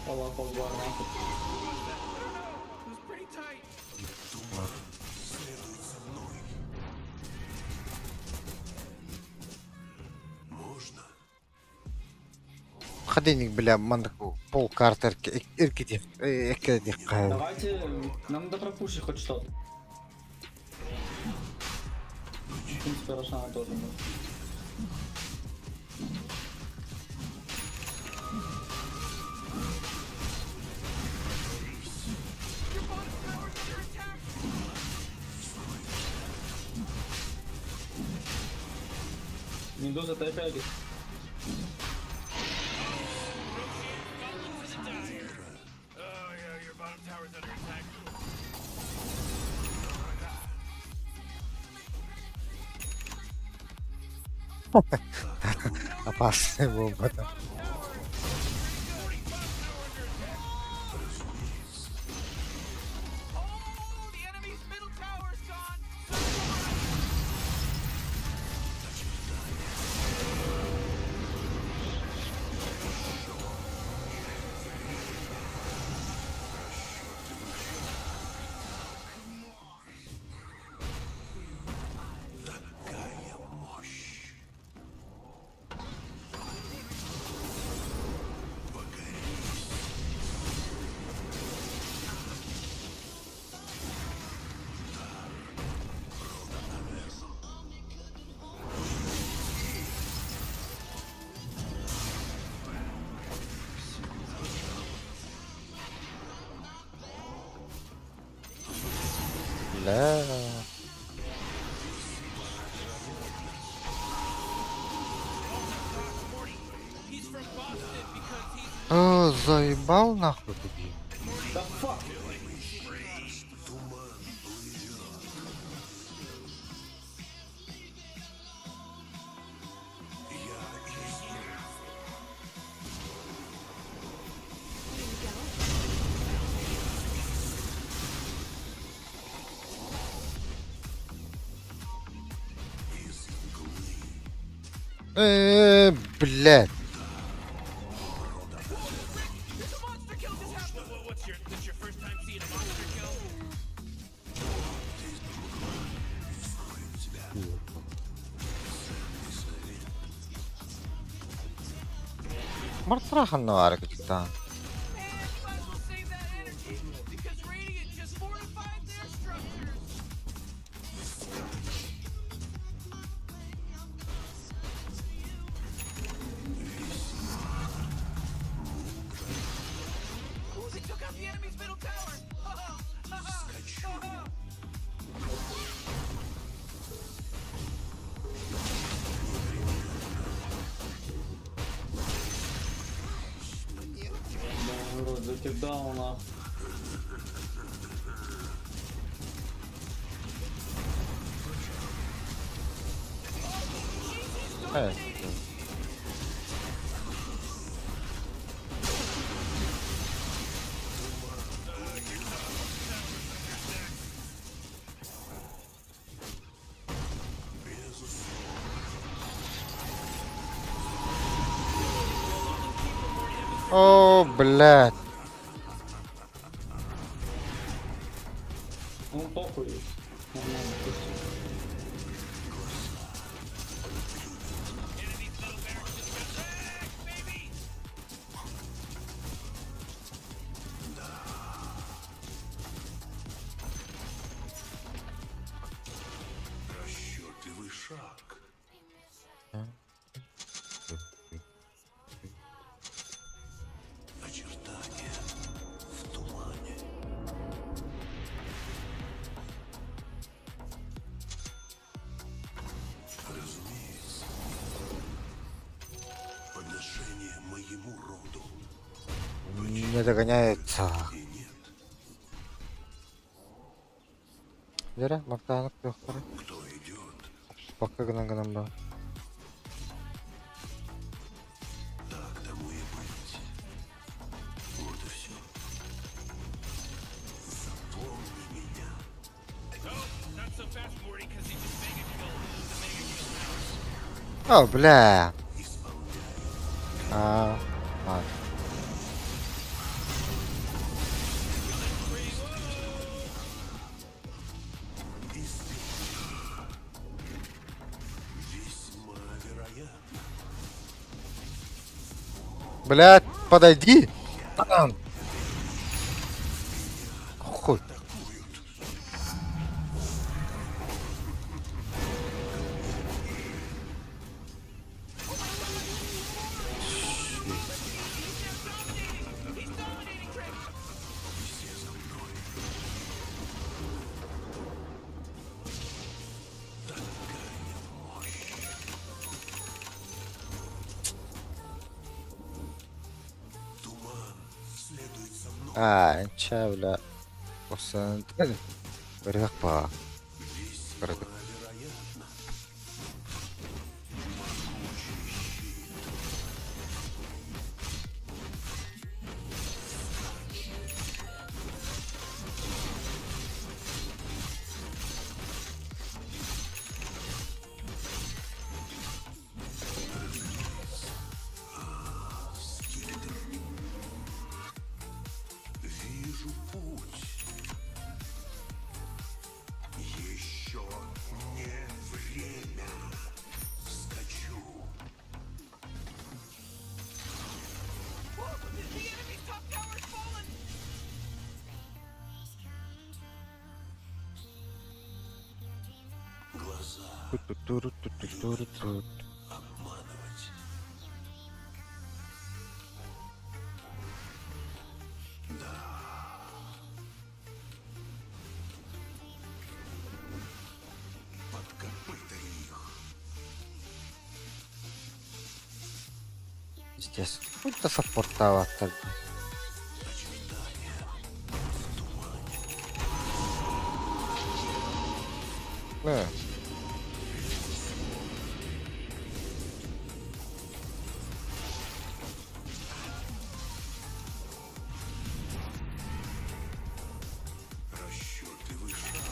Аллах Акбар, нахуй. It was pretty tight. Туман следует за мной. Можно? Ходильник, бля, маннык пол карта эркити эркити Давайте, нам надо пропушить хоть что-то. В принципе, Рошана тоже может. Your bottom tower's under attack. Медуза, ТП. Oh yeah, your bottom tower's under attack. Опасный буолбата. Oh, the enemy's middle tower's gone. Такая мощь. Покорись. Дар рода Аверну. Бля. He's from Boston because he's О, заебал нахуй ты. Да fuck! Туман плывет. Я избран. Из мглы Блядь. There's a monster kill just happened. What, what's your this your first time seeing a monster kill? скроет тебя. Ценный совет. Мартрахан наваркачтан. Man, you might as well save that energy because Radiant just fortified their structures. Ooh, they took out the enemy's middle tower. Скачу. Да, рот закидал нахуй. Э, О, блядь. Ну похуй. Нормально, пусть. Enemy's middle barracks just got wrecked, baby! Расчетливый шаг. Очертания в тумане. Разумеется. Подношение моему роду. Не догоняется. И нет, Вера, Мартанок, Лехтара. кто идет, Пока гнам ба. так тому и быть. Вот и все. Запомни меня. Oh, not so fast, Morty, because he just mega killed the mega kill now. О, бля. Исполняю. А, ладно. Весьма вероятно. Блядь, подойди. Там. Хуй. Атакуют. Все за мной. Такая мощь. Аа, инча бля охсон көрүөх баа. Кыратык. Вероятно. Могучий щит. Скипетр. Вижу путь. Еще не время. Скачу. Whoa, the enemy's top tower's fallen. Глаза Ту-ту-туру-ту-ту-туру-ту. обманывать. Да. Под копыта их. Пиздец. Будто саппортаабаттар. Очертания в тумане. Мэ. Расчетливый шаг.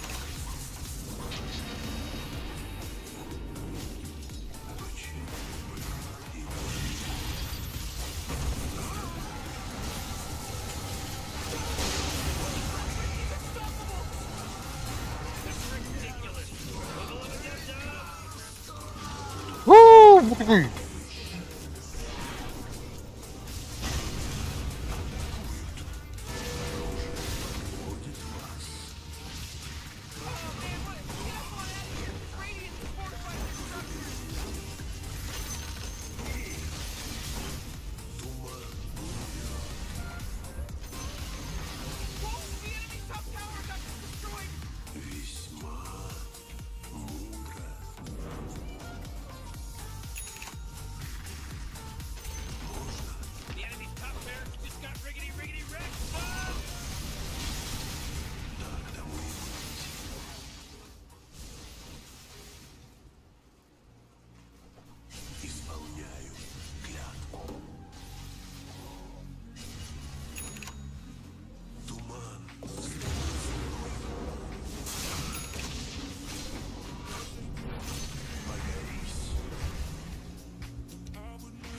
Почему бы и Уу, бутугуй. Oh man, what? Get up on out of here. Radiant has fortified their structures. Whoa, the enemy's top tower got destroyed. Весьма мудро. The enemy's top barracks just got riggedy riggedy wrecked. Bub! Так тому и быть. Исполняю клятву. Туман следует за мной. Покорись.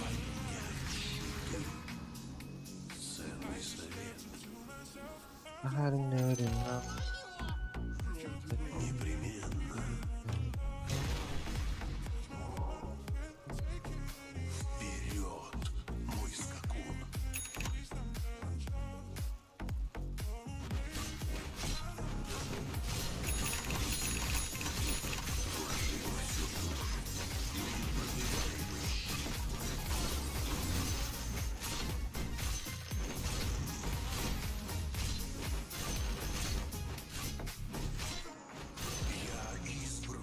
Поднять щиты. Ценный совет. Непременно. Вперед, мой скакун. Вложил всю душу в непробиваемый щит. Я избран.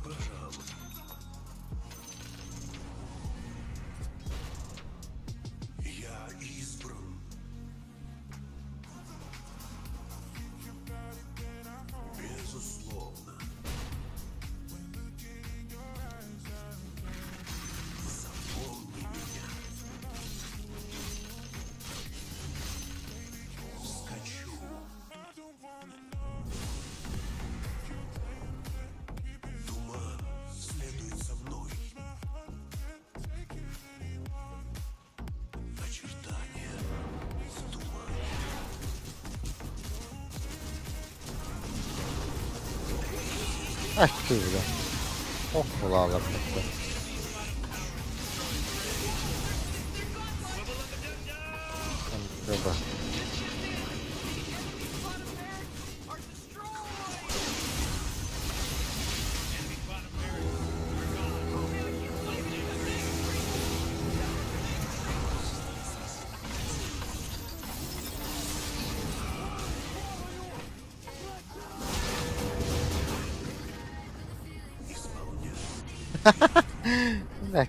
Пожалуй. Я избран. Безусловно. Запомни меня. Скачу. Туман следует за мной. Очертания в тумане. Ах ты, бля. Ох, булаалар. Бля. Bottom barracks are destroyed. Исполняю. Бля.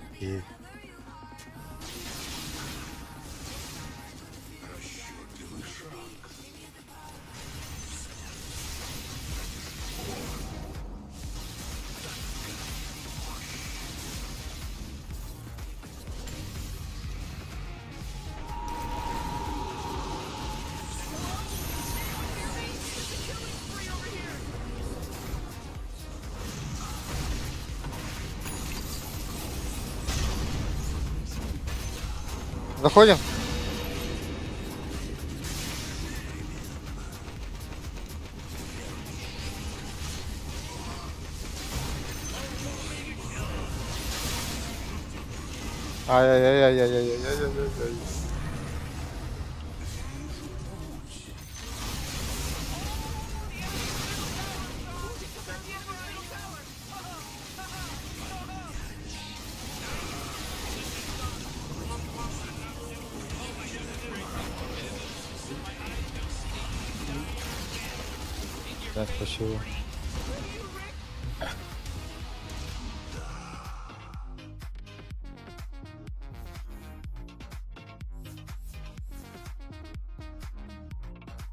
Заходим. Ай-яй-яй-яй-яй-яй-яй-яй-яй-яй. Так, спасибо.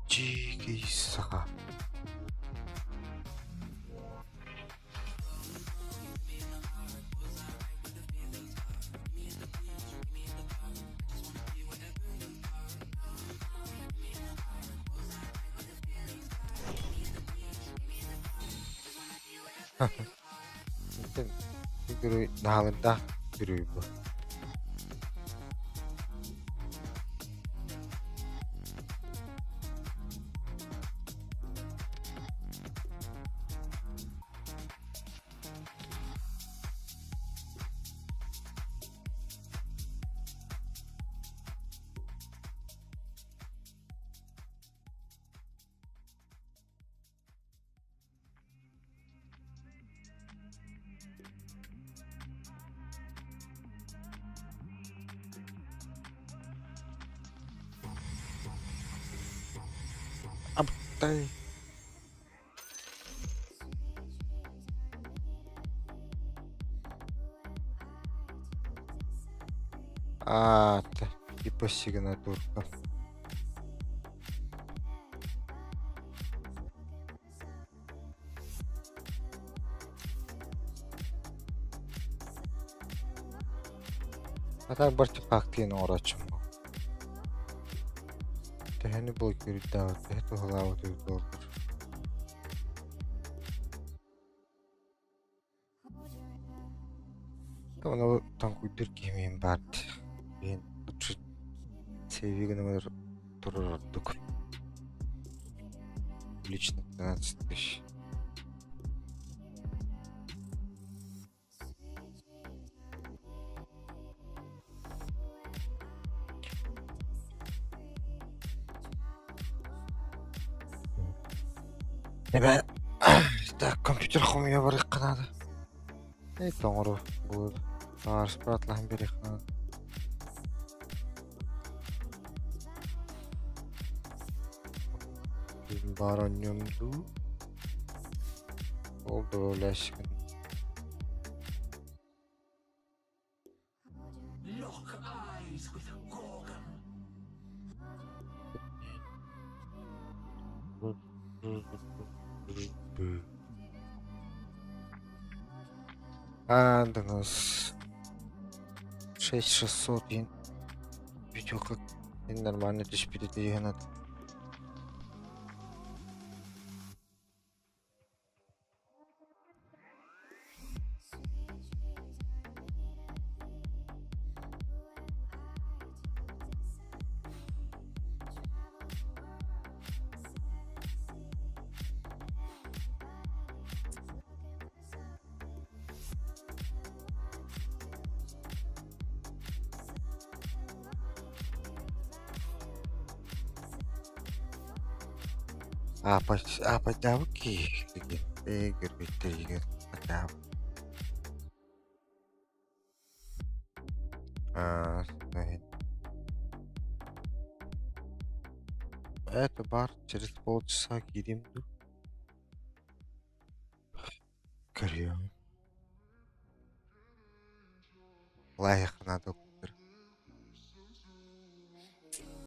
Дьиикэй саха. Наһаалардаах күрүй бу. Абытай. Аата, гипосигнатурка. А так бартефактыйын оҥорооччум. Төһөнү булкуйдаабыт, төһө туһалаабыт эбит буоллар. Ону тоҥкуйдуур киһи миин баар дии. Лучше сейви гынан турар ордук. Лично 13 тысяч. Эбээ, так компьютер хомуйа барыахха наада. Эй, тоҥору буолуо. Табаарыспар атлаһан биэриэххэ наада. Баар оонньуом дуу? Ол добавляйся. А, да нас 6600 видео как нормально түспүт этэ Аапайдаабыт киһи ээ көрбүттэригэр атаабыт Аа, Это бар через полчаса киирим дуу? Көрүөм. Лайыхына